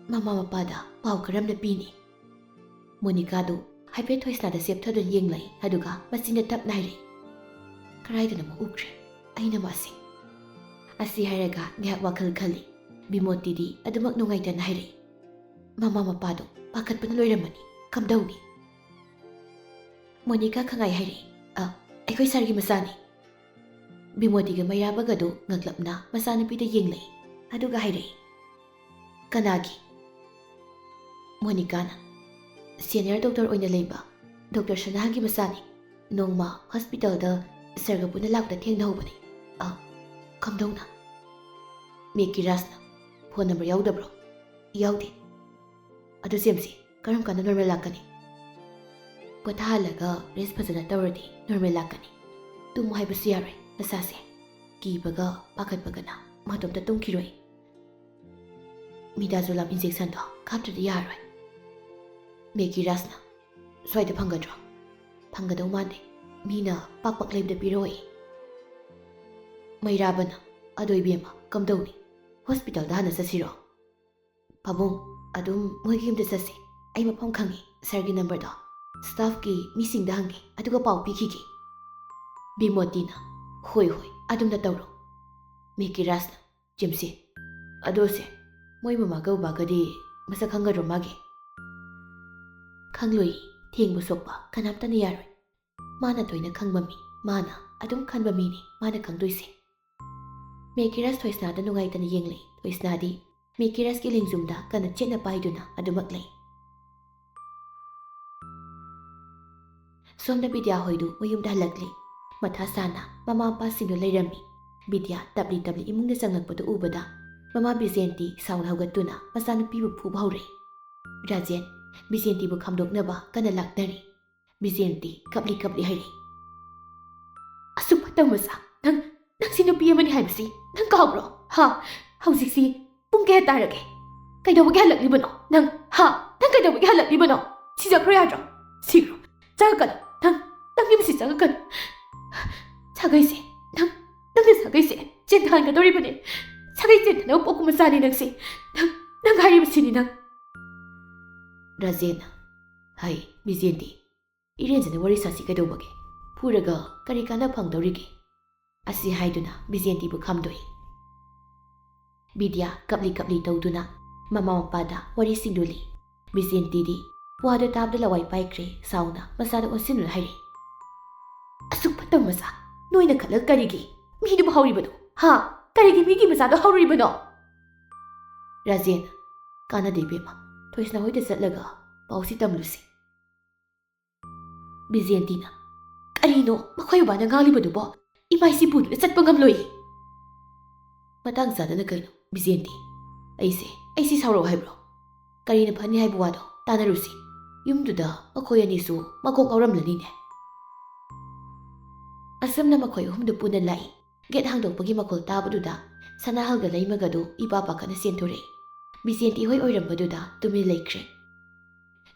ꯃꯃꯥ ꯃꯄꯥꯗ ꯄꯥꯎ ꯀꯔꯝꯅ ꯄꯤꯅꯤ?" ꯃꯣꯅꯤꯀꯥꯗꯨ ꯍꯥꯏꯐꯦꯠ ꯊꯣꯏꯁꯅꯥꯗ ꯆꯦꯞꯊꯗꯨꯅ ꯌꯦꯡꯂꯛꯏ, ꯑꯗꯨꯒ ꯃꯆꯤꯟꯗ ꯇꯞꯅ ꯍꯥꯏꯔꯛꯏ, "ꯀꯗꯥꯏꯗꯅꯣꯃ ꯎꯈ꯭ꯔꯦ ꯑꯩꯅ ꯃꯥꯁꯦ꯫" ꯑꯁꯤ ꯍꯥꯏꯔꯒ ꯉꯥꯏꯍꯥꯛ ꯋꯥꯈꯜ ꯈꯜꯂꯤ꯫ ꯕꯤꯃꯣꯇꯤꯗꯤ ꯑꯗꯨꯃꯛ ꯅꯨꯡꯉꯥꯏꯇꯅ ꯍꯥꯏꯔꯛꯏ, "ꯃꯃꯥ ꯃꯄꯥꯗꯣ ꯄꯥꯈꯠꯄꯅ ꯂꯣꯏꯔꯝꯃꯅꯤ, ꯀꯝꯗꯧꯅꯤ?" ꯃꯣꯅꯤꯀꯥ ꯈꯪꯉꯥꯏ ꯍꯥꯏꯔꯛꯏ, "ꯑ, ꯑꯩꯈꯣꯏ ꯁꯥꯔꯒꯤ ꯃꯆꯥꯅꯤ꯫" ꯕꯤꯃꯣꯇꯤꯒ ꯃꯩꯔꯥꯕꯒꯗꯨ ꯉꯛꯂꯞꯅ ꯃꯆꯥꯅꯨꯄꯤꯗ ꯌꯦꯡꯂꯛꯏ, ꯑꯗꯨꯒ ꯍꯥꯏꯔꯛꯏ, "ꯀꯅꯥꯒꯤ?" ꯃꯣꯅꯤꯀꯥꯅ, "ꯁꯦꯅꯤꯌꯔ ꯗꯣꯛꯇꯔ ꯑꯣꯏꯅ ꯂꯩꯕ ꯗꯣꯛꯇꯔ ꯁꯅꯥꯍꯟꯒꯤ ꯃꯆꯥꯅꯤ꯫ ꯅꯣꯡꯃ ꯍꯣꯁꯄꯤꯇꯥꯜꯗ ꯁꯥꯔꯒ ꯄꯨꯟꯅ ꯂꯥꯛꯄꯗ ꯊꯦꯡꯅꯍꯧꯕꯅꯤ꯫" "ꯑ, ꯀꯝꯗꯧꯅ?" ꯃꯦꯀꯤꯔꯥꯖꯅ, "ꯐꯣꯟ ꯅꯝꯕꯔ ꯌꯥꯎꯗꯕ꯭ꯔꯣ?" "ꯌꯥꯎꯗꯦ꯫" "ꯑꯗꯨ ꯖꯦꯝꯁꯤ ꯀꯔꯝ ꯀꯥꯟꯗ ꯅꯣꯔꯃꯦꯜ ꯂꯥꯛꯀꯅꯤ?" "ꯄꯣꯊꯥꯍꯜꯂꯒ ꯔꯦꯁ ꯐꯖꯅ ꯇꯧꯔꯗꯤ ꯅꯣꯔꯃꯦꯜ ꯂꯥꯛꯀꯅꯤ꯫ ꯇꯨꯝꯃꯨ ꯍꯥꯏꯕꯁꯨ ꯌꯥꯔꯣꯏ ꯃꯁꯥꯁꯦ꯫ ꯀꯤꯕꯒ ꯄꯥꯈꯠꯄꯒꯅ ꯃꯇꯣꯝꯇ ꯇꯨꯝꯈꯤꯔꯣꯏ꯫ ꯃꯤꯗꯥꯖꯣꯂꯥꯝ ꯏꯟꯖꯦꯛꯁꯟꯗꯣ ꯀꯥꯞꯇ꯭ꯔꯗꯤ ꯌꯥꯔꯣꯏ꯫" ꯃꯦꯀꯤꯔꯥꯖꯅ, "ꯁ꯭ꯋꯥꯏꯗ ꯐꯪꯒꯗ꯭ꯔꯣ?" "ꯐꯪꯒꯗꯧ ꯃꯥꯟꯗꯦ꯫ ꯃꯤꯅ ꯄꯥꯛ ꯄꯥꯛ ꯂꯩꯕꯗ ꯄꯤꯔꯛꯑꯣꯏ꯫" ꯃꯩꯔꯥꯕꯅ, "ꯑꯗꯣ ꯏꯕꯦꯝꯃ, ꯀꯝꯗꯧꯅꯤ? ꯍꯣꯁꯄꯤꯇꯥꯜꯗ ꯍꯥꯟꯅ ꯆꯠꯁꯤꯔꯣ?" "ꯄꯥꯕꯨꯡ, ꯑꯗꯨꯝ ꯃꯣꯏꯒꯤ ꯌꯨꯝꯗ ꯆꯠꯁꯦ꯫ ꯑꯩ ꯃꯐꯝ ꯈꯪꯉꯤ꯫ ꯁꯥꯔꯒꯤ ꯅꯝꯕꯔꯗꯣ ꯁ꯭ꯇꯥꯐꯀꯤ ꯃꯤꯁꯤꯡꯗ ꯍꯪꯒꯦ, ꯑꯗꯨꯒ ꯄꯥꯎ ꯄꯤꯈꯤꯒꯦ꯫" ꯕꯤꯃꯣꯇꯤꯅ, "ꯍꯣꯏ, ꯍꯣꯏ, ꯑꯗꯨꯝꯅ ꯇꯧꯔꯣ꯫" ꯃꯦꯀꯤꯔꯥꯖꯅ, "ꯖꯦꯝꯁꯤ, ꯑꯗꯣ ꯁꯦ, ꯃꯣꯏ ꯃꯃꯥꯒ ꯕꯕꯥꯒꯗꯤ ꯃꯁꯛ ꯈꯪꯒꯗ꯭ꯔꯣ ꯃꯥꯒꯤ?" "ꯈꯪꯂꯣꯏ, ꯊꯦꯡꯕ ꯁꯣꯛꯄ ꯀꯅꯥꯝꯇꯅ ꯌꯥꯔꯣꯏ꯫ ꯃꯥꯅ ꯊꯣꯏꯅ ꯈꯪꯕ ꯃꯤ, ꯃꯥꯅ ꯑꯗꯨꯝ ꯈꯟꯕ ꯃꯤꯅꯤ ꯃꯥꯅ ꯈꯪꯗꯣꯏꯁꯦ꯫" ꯃꯦꯀꯤꯔꯥꯖ ꯊꯣꯏꯁꯅꯥꯗ ꯅꯨꯡꯉꯥꯏꯇꯅ ꯌꯦꯡꯂꯤ꯫ ꯊꯣꯏꯁꯅꯥꯗꯤ ꯃꯦꯀꯤꯔꯥꯖꯀꯤ ꯂꯦꯡꯖꯨꯝꯗ ꯀꯟꯅ ꯆꯦꯠꯅ ꯄꯥꯏꯗꯨꯅ ꯑꯗꯨꯃꯛ ꯂꯩ꯫ ꯁꯣꯝꯗ ꯕꯤꯗ꯭ꯌꯥ ꯍꯣꯏꯗꯨ ꯃꯌꯨꯝꯗ ꯍꯜꯂꯛꯂꯤ꯫ ꯃꯊꯥ ꯁꯥꯅ ꯃꯃꯥ ꯃꯄꯥꯁꯤꯡꯗꯨ ꯂꯩꯔꯝꯃꯤ꯫ ꯕꯤꯗ꯭ꯌꯥ ꯇꯞꯂꯤ ꯇꯞꯂꯤ ꯏꯃꯨꯡꯗ ꯆꯪꯂꯛꯄꯗꯨ ꯎꯕꯗ ꯃꯃꯥ ꯕꯤꯖꯦꯟꯇꯤ ꯁꯥꯎꯅ ꯍꯧꯒꯠꯇꯨꯅ ꯃꯆꯥꯅꯨꯄꯤꯕꯨ ꯐꯨꯕ ꯍꯧꯔꯛꯏ꯫ ꯔꯥꯖꯦꯟ ꯕꯤꯖꯦꯟꯇꯤꯕꯨ ꯈꯥꯝꯗꯣꯛꯅꯕ ꯀꯟꯅ ꯂꯥꯛꯅꯔꯤ꯫ ꯕꯤꯖꯦꯟꯇꯤ ꯀꯞꯂꯤ ꯀꯞꯂꯤ ꯍꯥꯏꯔꯛꯏ, "ꯑꯁꯨꯛ ꯐꯠꯇꯕ ꯃꯆꯥ, ꯅꯪ, ꯅꯪꯁꯤ ꯅꯨꯄꯤ ꯑꯃꯅꯤ ꯍꯥꯏꯕꯁꯤ ꯅꯪ ꯀꯥꯎꯕ꯭ꯔꯣ? ꯍꯥ? ꯍꯧꯖꯤꯛꯁꯤ ꯄꯨꯡ ꯀꯌꯥ ꯇꯥꯔꯒꯦ? ꯀꯩꯗꯧꯕꯒꯤ ꯍꯜꯂꯛꯂꯤꯕꯅꯣ ꯅꯪ? ꯍꯥ? ꯅꯪ ꯀꯩꯗꯧꯕꯒꯤ ꯍꯜꯂꯛꯂꯤꯕꯅꯣ? ꯁꯤꯖꯈ꯭ꯔꯣ ꯌꯥꯗ꯭ꯔꯣ? ꯁꯤꯈ꯭ꯔꯣ꯫ ꯆꯪꯉꯛꯀꯅꯨ꯫ ꯅꯪ, ꯅꯪ ꯌꯨꯝꯁꯤ ꯆꯪꯉꯛꯀꯅꯨ꯫ ꯁꯥꯒꯩꯁꯦ, ꯅꯪ, ꯅꯪꯅ ꯁꯥꯒꯩꯁꯦ ꯆꯦꯟꯊꯍꯟꯒꯗꯧꯔꯤꯕꯅꯦ꯫ ꯁꯥꯒꯩ ꯆꯦꯟꯊꯅꯕ ꯄꯣꯛꯄ ꯃꯆꯥꯅꯤ ꯅꯪꯁꯦ꯫ ꯅꯪ, ꯅꯪ ꯍꯥꯏꯔꯤꯕꯁꯤꯅꯤ ꯅꯪ꯫ ꯔꯥꯖꯦꯟ, ꯍꯩ, ꯕꯤꯖꯦꯟꯗꯤ, ꯏꯔꯦꯟꯖꯅ ꯋꯥꯔꯤ ꯁꯥꯁꯤ ꯀꯩꯗꯧꯕꯒꯦ? ꯐꯨꯔꯒ ꯀꯔꯤ ꯀꯥꯟꯅ ꯐꯪꯗꯧꯔꯤꯒꯦ? ꯑꯁꯤ ꯍꯥꯏꯗꯨꯅ ꯕꯤꯖꯦꯟꯇꯤꯕꯨ ꯈꯥꯝꯗꯣꯛꯏ꯫ ꯕꯤꯗ꯭ꯌꯥ ꯀꯞꯂꯤ ꯀꯞꯂꯤ ꯇꯧꯗꯨꯅ ꯃꯃꯥ ꯃꯄꯥꯗ ꯋꯥꯔꯤꯁꯤꯡꯗꯨ ꯂꯤ꯫ ꯕꯤꯖꯦꯟꯇꯤꯗꯤ ꯋꯥꯗꯨ ꯇꯥꯕꯗ ꯂꯋꯥꯏ ꯄꯥꯏꯈ꯭ꯔꯦ, ꯁꯥꯎꯅ ꯃꯆꯥꯗ ꯑꯣꯟꯁꯤꯟꯗꯨꯅ ꯍꯥꯏꯔꯤ, "ꯑꯁꯨꯛ ꯐꯠꯇꯕ ꯃꯆꯥ ꯅꯣꯏꯅ ꯈꯜꯂꯒ ꯀꯔꯤꯒꯤ ꯃꯤꯗꯨꯕꯨ ꯍꯧꯔꯤꯕꯅꯣ? ꯍꯥ? ꯀꯔꯤꯒꯤ ꯃꯤꯒꯤ ꯃꯆꯥꯗꯣ ꯍꯧꯔꯤꯕꯅꯣ?" ꯔꯥꯖꯦꯟ, ꯀꯥꯟꯅꯗꯦ ꯏꯕꯦꯝꯃ, ꯊꯣꯏꯁꯅꯥ ꯍꯣꯏꯗ ꯆꯠꯂꯒ ꯄꯥꯎꯁꯤ ꯇꯝꯂꯨꯁꯤ꯫ ꯕꯤꯖꯦꯟꯇꯤꯅ, "ꯀꯔꯤꯅꯣ ꯃꯈꯣꯏ ꯕꯕꯥꯅ ꯉꯥꯡꯂꯤꯕꯗꯨꯕꯣ? ꯏꯃꯥ ꯏꯆꯦ ꯄꯨꯗꯨꯅ ꯆꯠꯄ ꯉꯝꯂꯣꯏꯌꯦ꯫" ꯃꯇꯥꯡ ꯆꯥꯗꯅ ꯀꯩꯅꯣ ꯕꯤꯖꯦꯟꯇꯤ? ꯑꯩꯁꯦ, ꯑꯩꯁꯤ ꯁꯥꯎꯔꯛꯑꯣ ꯍꯥꯏꯕ꯭ꯔꯣ? ꯀꯔꯤꯅ ꯐꯅꯤ ꯍꯥꯏꯕ ꯋꯥꯗꯣ ꯇꯥꯟꯅꯔꯨꯁꯤ꯫ ꯌꯨꯝꯗꯨꯗ ꯃꯈꯣꯏ ꯑꯅꯤꯁꯨ ꯃꯀꯣꯛ ꯉꯥꯎꯔꯝꯂꯅꯤꯅꯦ꯫ ꯑꯁꯨꯝꯅ ꯃꯈꯣꯏ ꯑꯍꯨꯝꯗꯨ ꯄꯨꯟꯅ ꯂꯥꯛꯏ꯫ ꯒꯦꯠ ꯍꯥꯡꯗꯣꯛꯄꯒꯤ ꯃꯈꯣꯜ ꯇꯥꯕꯗꯨꯗ ꯁꯅꯥꯍꯜꯒ ꯂꯩꯃꯒꯗꯨ ꯏꯄꯥ ꯄꯥꯈꯠꯅ ꯆꯦꯟꯊꯣꯔꯛꯏ꯫ ꯕꯤꯖꯦꯟꯇꯤ ꯍꯣꯏ ꯑꯣꯏꯔꯝꯕꯗꯨꯗ ꯇꯨꯃꯤꯟ ꯂꯩꯈ꯭ꯔꯦ꯫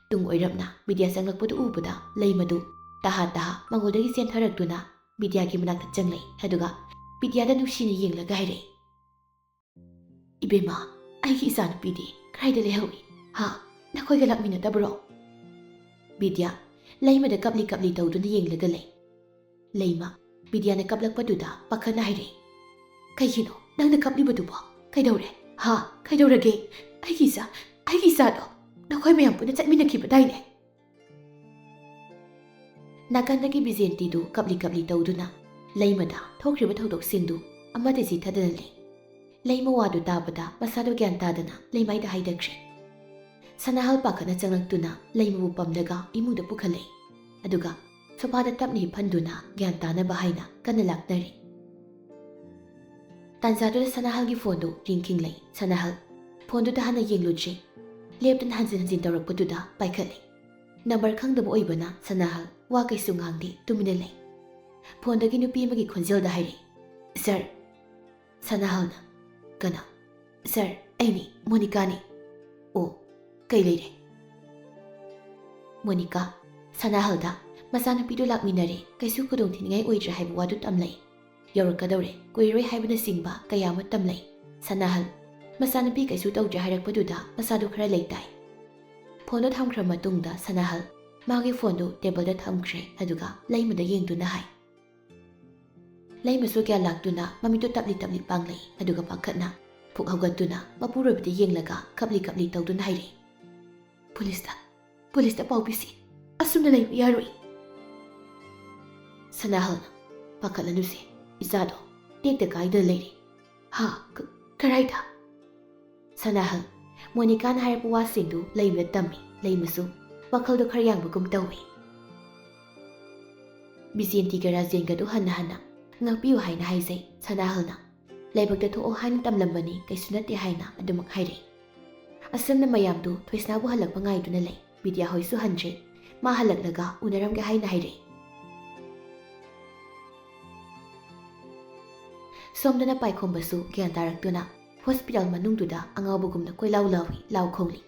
ꯇꯨꯡ ꯑꯣꯏꯔꯞꯅ ꯕꯤꯗ꯭ꯌꯥ ꯆꯪꯂꯛꯄꯗꯨ ꯎꯕꯗ ꯂꯩꯃꯗꯨ ꯇꯍꯥ ꯇꯍꯥ ꯃꯉꯣꯟꯗꯒꯤ ꯆꯦꯟꯊꯔꯛꯇꯨꯅ ꯕꯤꯗ꯭ꯌꯥꯒꯤ ꯃꯅꯥꯛꯇ ꯆꯪꯂꯛꯏ꯫ ꯑꯗꯨꯒ ꯕꯤꯗ꯭ꯌꯥꯗ ꯅꯨꯡꯁꯤꯅ ꯌꯦꯡꯂꯒ ꯍꯥꯏꯔꯛꯏ, "ꯏꯕꯦꯝꯃ, ꯑꯩꯒꯤ ꯏꯆꯥꯅꯨꯄꯤꯗꯤ ꯀꯗꯥꯏꯗ ꯂꯩꯍꯧꯏ? ꯍꯥ? ꯅꯈꯣꯏꯒ ꯂꯥꯛꯃꯤꯟꯅꯗꯕ꯭ꯔꯣ?" ꯕꯤꯗ꯭ꯌꯥ ꯂꯩꯃꯗ ꯀꯞꯂꯤ ꯀꯞꯂꯤ ꯇꯧꯗꯨꯅ ꯌꯦꯡꯂꯒ ꯂꯩ꯫ ꯂꯩꯃ, ꯕꯤꯗ꯭ꯌꯥꯅ ꯀꯞꯂꯛꯄꯗꯨꯗ ꯄꯥꯈꯠꯅ ꯍꯥꯏꯔꯛꯏ, "ꯀꯩꯒꯤꯅꯣ ꯅꯪꯅ ꯀꯞꯂꯤꯕꯗꯨꯕꯣ? ꯀꯩꯗꯧꯔꯦ? ꯍꯥ? ꯀꯩꯗꯧꯔꯒꯦ? ꯑꯩꯒꯤ ꯏꯆꯥ, ꯑꯩꯒꯤ ꯏꯆꯥꯗꯣ ꯅꯈꯣꯏ ꯃꯌꯥꯝ ꯄꯨꯟꯅ ꯆꯠꯃꯤꯟꯅꯈꯤꯕꯗꯥꯏꯅꯦ?" ꯅꯥꯀꯟꯗꯒꯤ ꯕꯤꯖꯦꯟꯇꯤꯗꯨ ꯀꯞꯂꯤ ꯀꯞꯂꯤ ꯇꯧꯗꯨꯅ ꯂꯩꯃꯗ ꯊꯣꯛꯈ꯭ꯔꯤꯕ ꯊꯧꯗꯣꯛꯁꯤꯡꯗꯨ ꯑꯃꯠꯇ ꯆꯤꯊꯗꯅ ꯂꯩ꯫ ꯂꯩꯃ ꯋꯥꯗꯨ ꯇꯥꯕꯗ ꯃꯁꯥꯗꯨ ꯒ꯭ꯌꯥꯟ ꯇꯥꯗꯅ ꯂꯩꯃꯥꯏꯗ ꯍꯥꯏꯗꯈ꯭ꯔꯦ꯫ ꯁꯅꯥꯍꯜ ꯄꯥꯈꯠꯅ ꯆꯪꯂꯛꯇꯨꯅ ꯂꯩꯃꯕꯨ ꯄꯝꯂꯒ ꯏꯃꯨꯡꯗ ꯄꯨꯈꯠꯂꯛꯏ꯫ ꯑꯗꯨꯒ ꯁꯣꯐꯥꯗ ꯇꯞꯅ ꯍꯤꯞꯍꯟꯗꯨꯅ ꯒ꯭ꯌꯥꯟ ꯇꯥꯅꯕ ꯍꯥꯏꯅ ꯀꯟꯅ ꯂꯥꯛꯅꯔꯤ꯫ ꯇꯥꯟꯖꯥꯗꯨꯗ ꯁꯅꯥꯍꯜꯒꯤ ꯐꯣꯟꯗꯨ ꯔꯤꯡ ꯈꯤꯡꯂꯛꯏ꯫ ꯁꯅꯥꯍꯜ ꯐꯣꯟꯗꯨꯗ ꯍꯥꯟꯅ ꯌꯦꯡꯂꯨꯗ꯭ꯔꯤ꯫ ꯂꯦꯞꯇꯅ ꯍꯟꯖꯤꯟ ꯍꯟꯖꯤꯟ ꯇꯧꯔꯛꯄꯗꯨꯗ ꯄꯥꯏꯈꯠꯂꯤ꯫ ꯅꯝꯕꯔ ꯈꯪꯗꯕ ꯑꯣꯏꯕꯅ ꯁꯅꯥꯍꯜ ꯋꯥ ꯀꯩꯁꯨ ꯉꯥꯡꯗꯦ, ꯇꯨꯃꯤꯟꯅ ꯂꯩ꯫ ꯐꯣꯟꯗꯒꯤ ꯅꯨꯄꯤ ꯑꯃꯒꯤ ꯈꯣꯟꯖꯦꯜꯗ ꯍꯥꯏꯔꯛꯏ, "ꯁꯥꯔ꯫" ꯁꯅꯥꯍꯜꯅ, "ꯀꯅꯥ?" "ꯁꯥꯔ, ꯑꯩꯅꯤ, ꯃꯣꯅꯤꯀꯥꯅꯤ꯫ "ꯑꯣ, ꯀꯩ ꯂꯩꯔꯦ?" ꯃꯣꯅꯤꯀꯥ, ꯁꯅꯥꯍꯜꯗ ꯃꯆꯥꯅꯨꯄꯤꯗꯨ ꯂꯥꯛꯃꯤꯟꯅꯔꯦ, ꯀꯩꯁꯨ ꯈꯨꯗꯣꯡꯊꯤꯅꯤꯡꯉꯥꯏ ꯑꯣꯏꯗ꯭ꯔꯦ ꯍꯥꯏꯕ ꯋꯥꯗꯨ ꯇꯝꯂꯛꯏ꯫ "ꯌꯧꯔꯛꯀꯗꯧꯔꯦ, ꯀꯨꯏꯔꯔꯣꯏ" ꯍꯥꯏꯕꯅꯆꯤꯡꯕ ꯀꯌꯥ ꯑꯃ ꯇꯝꯂꯛꯏ꯫ ꯁꯅꯥꯍꯜ, ꯃꯆꯥꯅꯨꯄꯤ ꯀꯩꯁꯨ ꯇꯧꯗ꯭ꯔꯦ ꯍꯥꯏꯔꯛꯄꯗꯨꯗ ꯃꯁꯥꯗꯨ ꯈꯔ ꯂꯩꯇꯥꯏ꯫ ꯐꯣꯟꯗꯨ ꯊꯝꯈ꯭ꯔ ꯃꯇꯨꯡꯗ ꯁꯅꯥꯍꯜ ꯃꯥꯒꯤ ꯐꯣꯟꯗꯨ ꯇꯦꯕꯜꯗ ꯊꯝꯈ꯭ꯔꯦ, ꯑꯗꯨꯒ ꯂꯩꯃꯗ ꯌꯦꯡꯗꯨꯅ ꯍꯥꯏ꯫ ꯂꯩꯃꯁꯨ ꯒ꯭ꯌꯥꯟ ꯂꯥꯛꯇꯨꯅ ꯃꯃꯤꯠꯇꯨ ꯇꯞꯂꯤ ꯇꯞꯂꯤ ꯄꯥꯡꯂꯛꯏ, ꯑꯗꯨꯒ ꯄꯥꯈꯠꯅ ꯐꯨꯛ ꯍꯧꯒꯠꯇꯨꯅ ꯃꯄꯨꯔꯣꯏꯕꯗ ꯌꯦꯡꯂꯒ ꯀꯞꯂꯤ ꯀꯞꯂꯤ ꯇꯧꯗꯨꯅ ꯍꯥꯏꯔꯛꯏ, "ꯄꯨꯂꯤꯁꯇ, ꯄꯨꯂꯤꯁꯇ ꯄꯥꯎ ꯄꯤꯁꯤ, ꯑꯁꯨꯝꯅ ꯂꯩꯕ ꯌꯥꯔꯣꯏ꯫" ꯁꯅꯥꯍꯜꯅ, "ꯄꯥꯈꯠꯂꯅꯨꯁꯦ, ꯏꯆꯥꯗꯣ ꯇꯦꯛꯇ ꯀꯥꯏꯗꯅ ꯂꯩꯔꯤ꯫" "ꯍꯥ? ꯀ-, ꯀꯔꯥꯏꯗ?" ꯁꯅꯥꯍꯜ, ꯃꯣꯅꯤꯀꯥꯅ ꯍꯥꯏꯔꯛꯄ ꯋꯥꯁꯤꯡꯗꯨ ꯂꯩꯃꯗ ꯇꯝꯃꯤ꯫ ꯂꯩꯃꯁꯨ ꯋꯥꯈꯜꯗꯣ ꯈꯔ ꯌꯥꯡꯕꯒꯨꯝ ꯇꯧꯏ꯫ "ꯕꯤꯖꯦꯟꯇꯤꯒ ꯔꯥꯖꯦꯟꯒꯗꯨ ꯍꯟꯅ ꯍꯟꯅ ꯉꯥꯛꯄꯤꯌꯨ ꯍꯥꯏꯅ ꯍꯥꯏꯖꯩ ꯁꯅꯥꯍꯜꯅ꯫ ꯂꯥꯏꯕꯛꯇ ꯊꯣꯛꯑꯣ ꯍꯥꯏꯅ ꯇꯝꯂꯝꯕꯅꯤ, ꯀꯩꯁꯨ ꯅꯠꯇꯦ" ꯍꯥꯏꯅ ꯑꯗꯨꯃꯛ ꯍꯥꯏꯔꯛꯏ꯫ ꯑꯁꯨꯝꯅ ꯃꯌꯥꯝꯗꯨ ꯊꯣꯏꯁꯅꯥꯕꯨ ꯍꯜꯂꯛꯄ ꯉꯥꯏꯗꯨꯅ ꯂꯩ꯫ ꯕꯤꯗ꯭ꯌꯥ ꯍꯣꯏꯁꯨ ꯍꯟꯗ꯭ꯔꯤ꯫ ꯃꯥ ꯍꯜꯂꯛꯂꯒ ꯎꯅꯔꯝꯒꯦ ꯍꯥꯏꯅ ꯍꯥꯏꯔꯛꯏ꯫ ꯁꯣꯝꯗꯅ ꯄꯥꯏꯈꯣꯝꯕꯁꯨ ꯒ꯭ꯌꯥꯟ ꯇꯥꯔꯛꯇꯨꯅ ꯍꯣꯁꯄꯤꯇꯥꯜ ꯃꯅꯨꯡꯗꯨꯗ ꯑꯉꯥꯎꯕꯒꯨꯝꯅ ꯀꯣꯏꯂꯥꯎ ꯂꯥꯎꯏ, ꯂꯥꯎ ꯈꯣꯡꯂꯤ꯫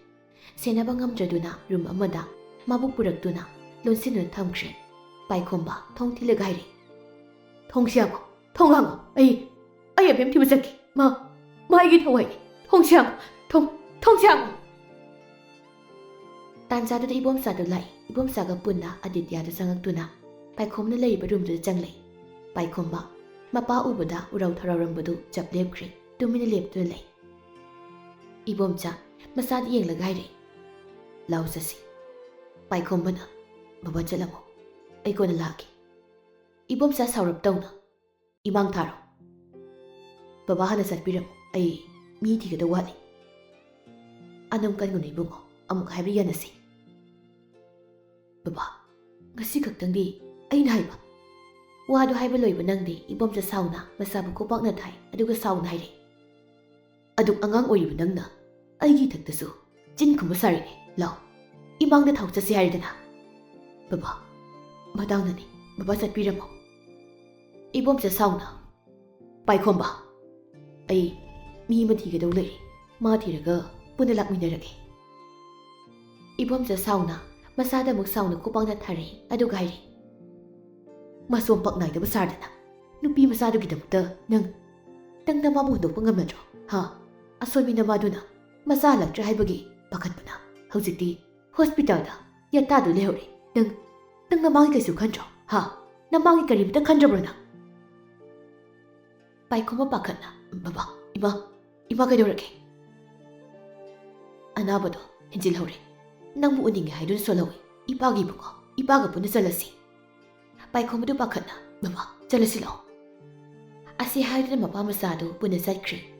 ꯁꯦꯟꯅꯕ ꯉꯝꯗ꯭ꯔꯗꯨꯅ ꯔꯨꯝ ꯑꯃꯗ ꯃꯥꯕꯨ ꯄꯨꯔꯛꯇꯨꯅ ꯂꯣꯟꯁꯤꯟꯗꯨꯅ ꯊꯝꯈ꯭ꯔꯦ꯫ ꯄꯥꯏꯈꯣꯝꯕ ꯊꯣꯡ ꯊꯤꯜꯂꯒ ꯍꯥꯏꯔꯛꯏ, "ꯊꯣꯡꯁꯤ ꯍꯥꯡꯉꯣ, ꯊꯣꯡ ꯍꯥꯡꯉꯣ, ꯑꯩ, ꯑꯩ ꯑꯕꯦꯝ ꯊꯤꯕ ꯆꯠꯀꯦ꯫ ꯃꯥ, ꯃꯥ ꯑꯩꯒꯤ ꯊꯋꯥꯏꯅꯤ꯫ ꯊꯣꯡꯁꯤ ꯍꯥꯡꯉꯣ, ꯊꯣꯡ, ꯊꯣꯡꯁꯤ ꯍꯥꯡꯉꯣ!" ꯇꯥꯟꯖꯥꯗꯨꯗ ꯏꯕꯣꯝꯆꯥꯗꯨ ꯂꯥꯛꯏ꯫ ꯏꯕꯣꯝꯆꯥꯒ ꯄꯨꯟꯅ ꯑꯗꯤꯇ꯭ꯌꯥꯗꯨ ꯆꯪꯉꯛꯇꯨꯅ ꯄꯥꯏꯈꯣꯝꯅ ꯂꯩꯔꯤꯕ ꯔꯨꯝꯗꯨꯗ ꯆꯪꯂꯛꯏ꯫ ꯄꯥꯏꯈꯣꯝꯕ ꯃꯄꯥ ꯎꯕꯗ ꯎꯔꯥꯎ ꯊꯔꯥꯎꯔꯝꯕꯗꯨ ꯆꯞ ꯂꯦꯞꯈ꯭ꯔꯦ꯫ ꯇꯨꯃꯤꯟꯅ ꯂꯦꯞꯇꯨꯅ ꯂꯩ꯫ ꯏꯕꯣꯝꯆꯥ ꯃꯆꯥꯗ ꯌꯦꯡꯂꯒ ꯍꯥꯏꯔꯛꯏ, "ꯂꯥꯎ ꯆꯠꯁꯤ꯫" ꯄꯥꯏꯈꯣꯝꯕꯅ, "ꯕꯕꯥ ꯆꯠꯂꯝꯃꯣ, ꯑꯩ ꯀꯣꯟꯅ ꯂꯥꯛꯀꯦ꯫" ꯏꯕꯣꯝꯆꯥ ꯁꯥꯎꯔꯞ ꯇꯧꯅ, "ꯏꯃꯥꯡ ꯊꯥꯔꯣ꯫ ꯕꯕꯥ ꯍꯥꯟꯅ ꯆꯠꯄꯤꯔꯝꯃꯣ, ꯑꯩ ꯃꯤ ꯊꯤꯒꯗꯧ ꯋꯥꯠꯂꯤ꯫" "ꯑꯅꯝ ꯀꯟꯒꯅꯨ ꯏꯕꯨꯡꯉꯣ, ꯑꯃꯨꯛ ꯍꯥꯏꯕ ꯌꯥꯅꯁꯤ꯫" "ꯕꯕꯥ, ꯉꯁꯤ ꯈꯛꯇꯪꯗꯤ ꯑꯩꯅ ꯍꯥꯏꯕ꯫" ꯋꯥꯗꯨ ꯍꯥꯏꯕ ꯂꯣꯏꯕ ꯅꯪꯗꯦ, ꯏꯕꯣꯝꯆꯥ ꯁꯥꯎꯅ ꯃꯆꯥꯕꯨ ꯈꯨꯕꯥꯛꯅ ꯊꯥꯏ, ꯑꯗꯨꯒ ꯁꯥꯎꯅ ꯍꯥꯏꯔꯛꯏ, "ꯑꯗꯨꯛ ꯑꯉꯥꯡ ꯑꯣꯏꯔꯤꯕ ꯅꯪꯅ ꯑꯩꯒꯤ ꯏꯊꯛꯇꯁꯨ ꯆꯤꯟ ꯈꯨꯝꯕ ꯁꯥꯔꯤꯅꯦ꯫ ꯂꯥꯎ, ꯏꯃꯥꯡꯗ ꯊꯥꯎ ꯆꯠꯁꯤ ꯍꯥꯏꯔꯗꯅ꯫" "ꯕꯕꯥ, ꯃꯇꯥꯡꯗꯅꯤ, ꯕꯕꯥ ꯆꯠꯄꯤꯔꯝꯃꯣ꯫" ꯏꯕꯣꯝꯆꯥ ꯁꯥꯎꯅ, "ꯄꯥꯏꯈꯣꯝꯕ, ꯑꯩ ꯃꯤ ꯑꯃ ꯊꯤꯒꯗꯧ ꯂꯩꯔꯤ꯫ ꯃꯥ ꯊꯤꯔꯒ ꯄꯨꯟꯅ ꯂꯥꯛꯃꯤꯟꯅꯔꯒꯦ꯫ ꯏꯕꯣꯝꯆꯥ ꯁꯥꯎꯅ ꯃꯆꯥꯗ ꯑꯃꯨꯛ ꯁꯥꯎꯅ ꯈꯨꯄꯥꯛꯅ ꯊꯥꯔꯛꯏ, ꯑꯗꯨꯒ ꯍꯥꯏꯔꯤ, "ꯃꯁꯣꯝ ꯄꯛ ꯅꯥꯏꯗꯕ ꯁꯥꯔꯗꯅ ꯅꯨꯄꯤ ꯃꯆꯥꯗꯨꯒꯤꯗꯃꯛꯇ ꯅꯪ, ꯅꯪ ꯅꯃꯥꯕꯨ ꯍꯨꯟꯗꯣꯛꯄ ꯉꯝꯃꯗ꯭ꯔꯣ? ꯍꯥ? ꯑꯁꯣꯏꯕꯤ ꯅꯃꯥꯗꯨꯅ ꯃꯆꯥ ꯍꯜꯂꯛꯇ꯭ꯔꯦ ꯍꯥꯏꯕꯒꯤ ꯄꯥꯈꯠꯄꯅ ꯍꯧꯖꯤꯛꯇꯤ ꯍꯣꯁꯄꯤꯇꯥꯜꯗ ꯌꯦꯠꯇꯥꯗꯨ ꯂꯩꯍꯧꯔꯦ꯫ ꯅꯪ, ꯅꯪ ꯅꯃꯥꯒꯤ ꯀꯩꯁꯨ ꯈꯟꯗ꯭ꯔꯣ? ꯍꯥ? ꯅꯃꯥꯒꯤ ꯀꯔꯤꯝꯇ ꯈꯟꯗ꯭ꯔꯕ꯭ꯔꯣ ꯅꯪ?" ꯄꯥꯏꯈꯣꯝꯕ ꯄꯥꯈꯠꯅ, "ꯕꯕꯥ, ꯏꯃꯥ, ꯏꯃꯥ ꯀꯩꯗꯧꯔꯒꯦ?" "ꯑꯅꯥꯕꯗꯣ ꯍꯦꯟꯖꯤꯜꯍꯧꯔꯦ꯫ ꯅꯪꯕꯨ ꯎꯅꯤꯡꯉꯦ ꯍꯥꯏꯗꯨꯅ ꯁꯣꯜꯍꯧꯏ꯫ ꯏꯄꯥꯒꯤ ꯏꯕꯨꯡꯉꯣ, ꯏꯄꯥꯒ ꯄꯨꯟꯅ ꯆꯠꯂꯁꯤ꯫" ꯄꯥꯏꯈꯣꯝꯕꯗꯨ ꯄꯥꯈꯠꯅ, "ꯕꯕꯥ, ꯆꯠꯂꯁꯤ ꯂꯥꯛꯑꯣ꯫" ꯑꯁꯤ ꯍꯥꯏꯗꯨꯅ ꯃꯄꯥ ꯃꯆꯥꯗꯨ ꯄꯨꯟꯅ ꯆꯠꯈ꯭ꯔꯦ꯫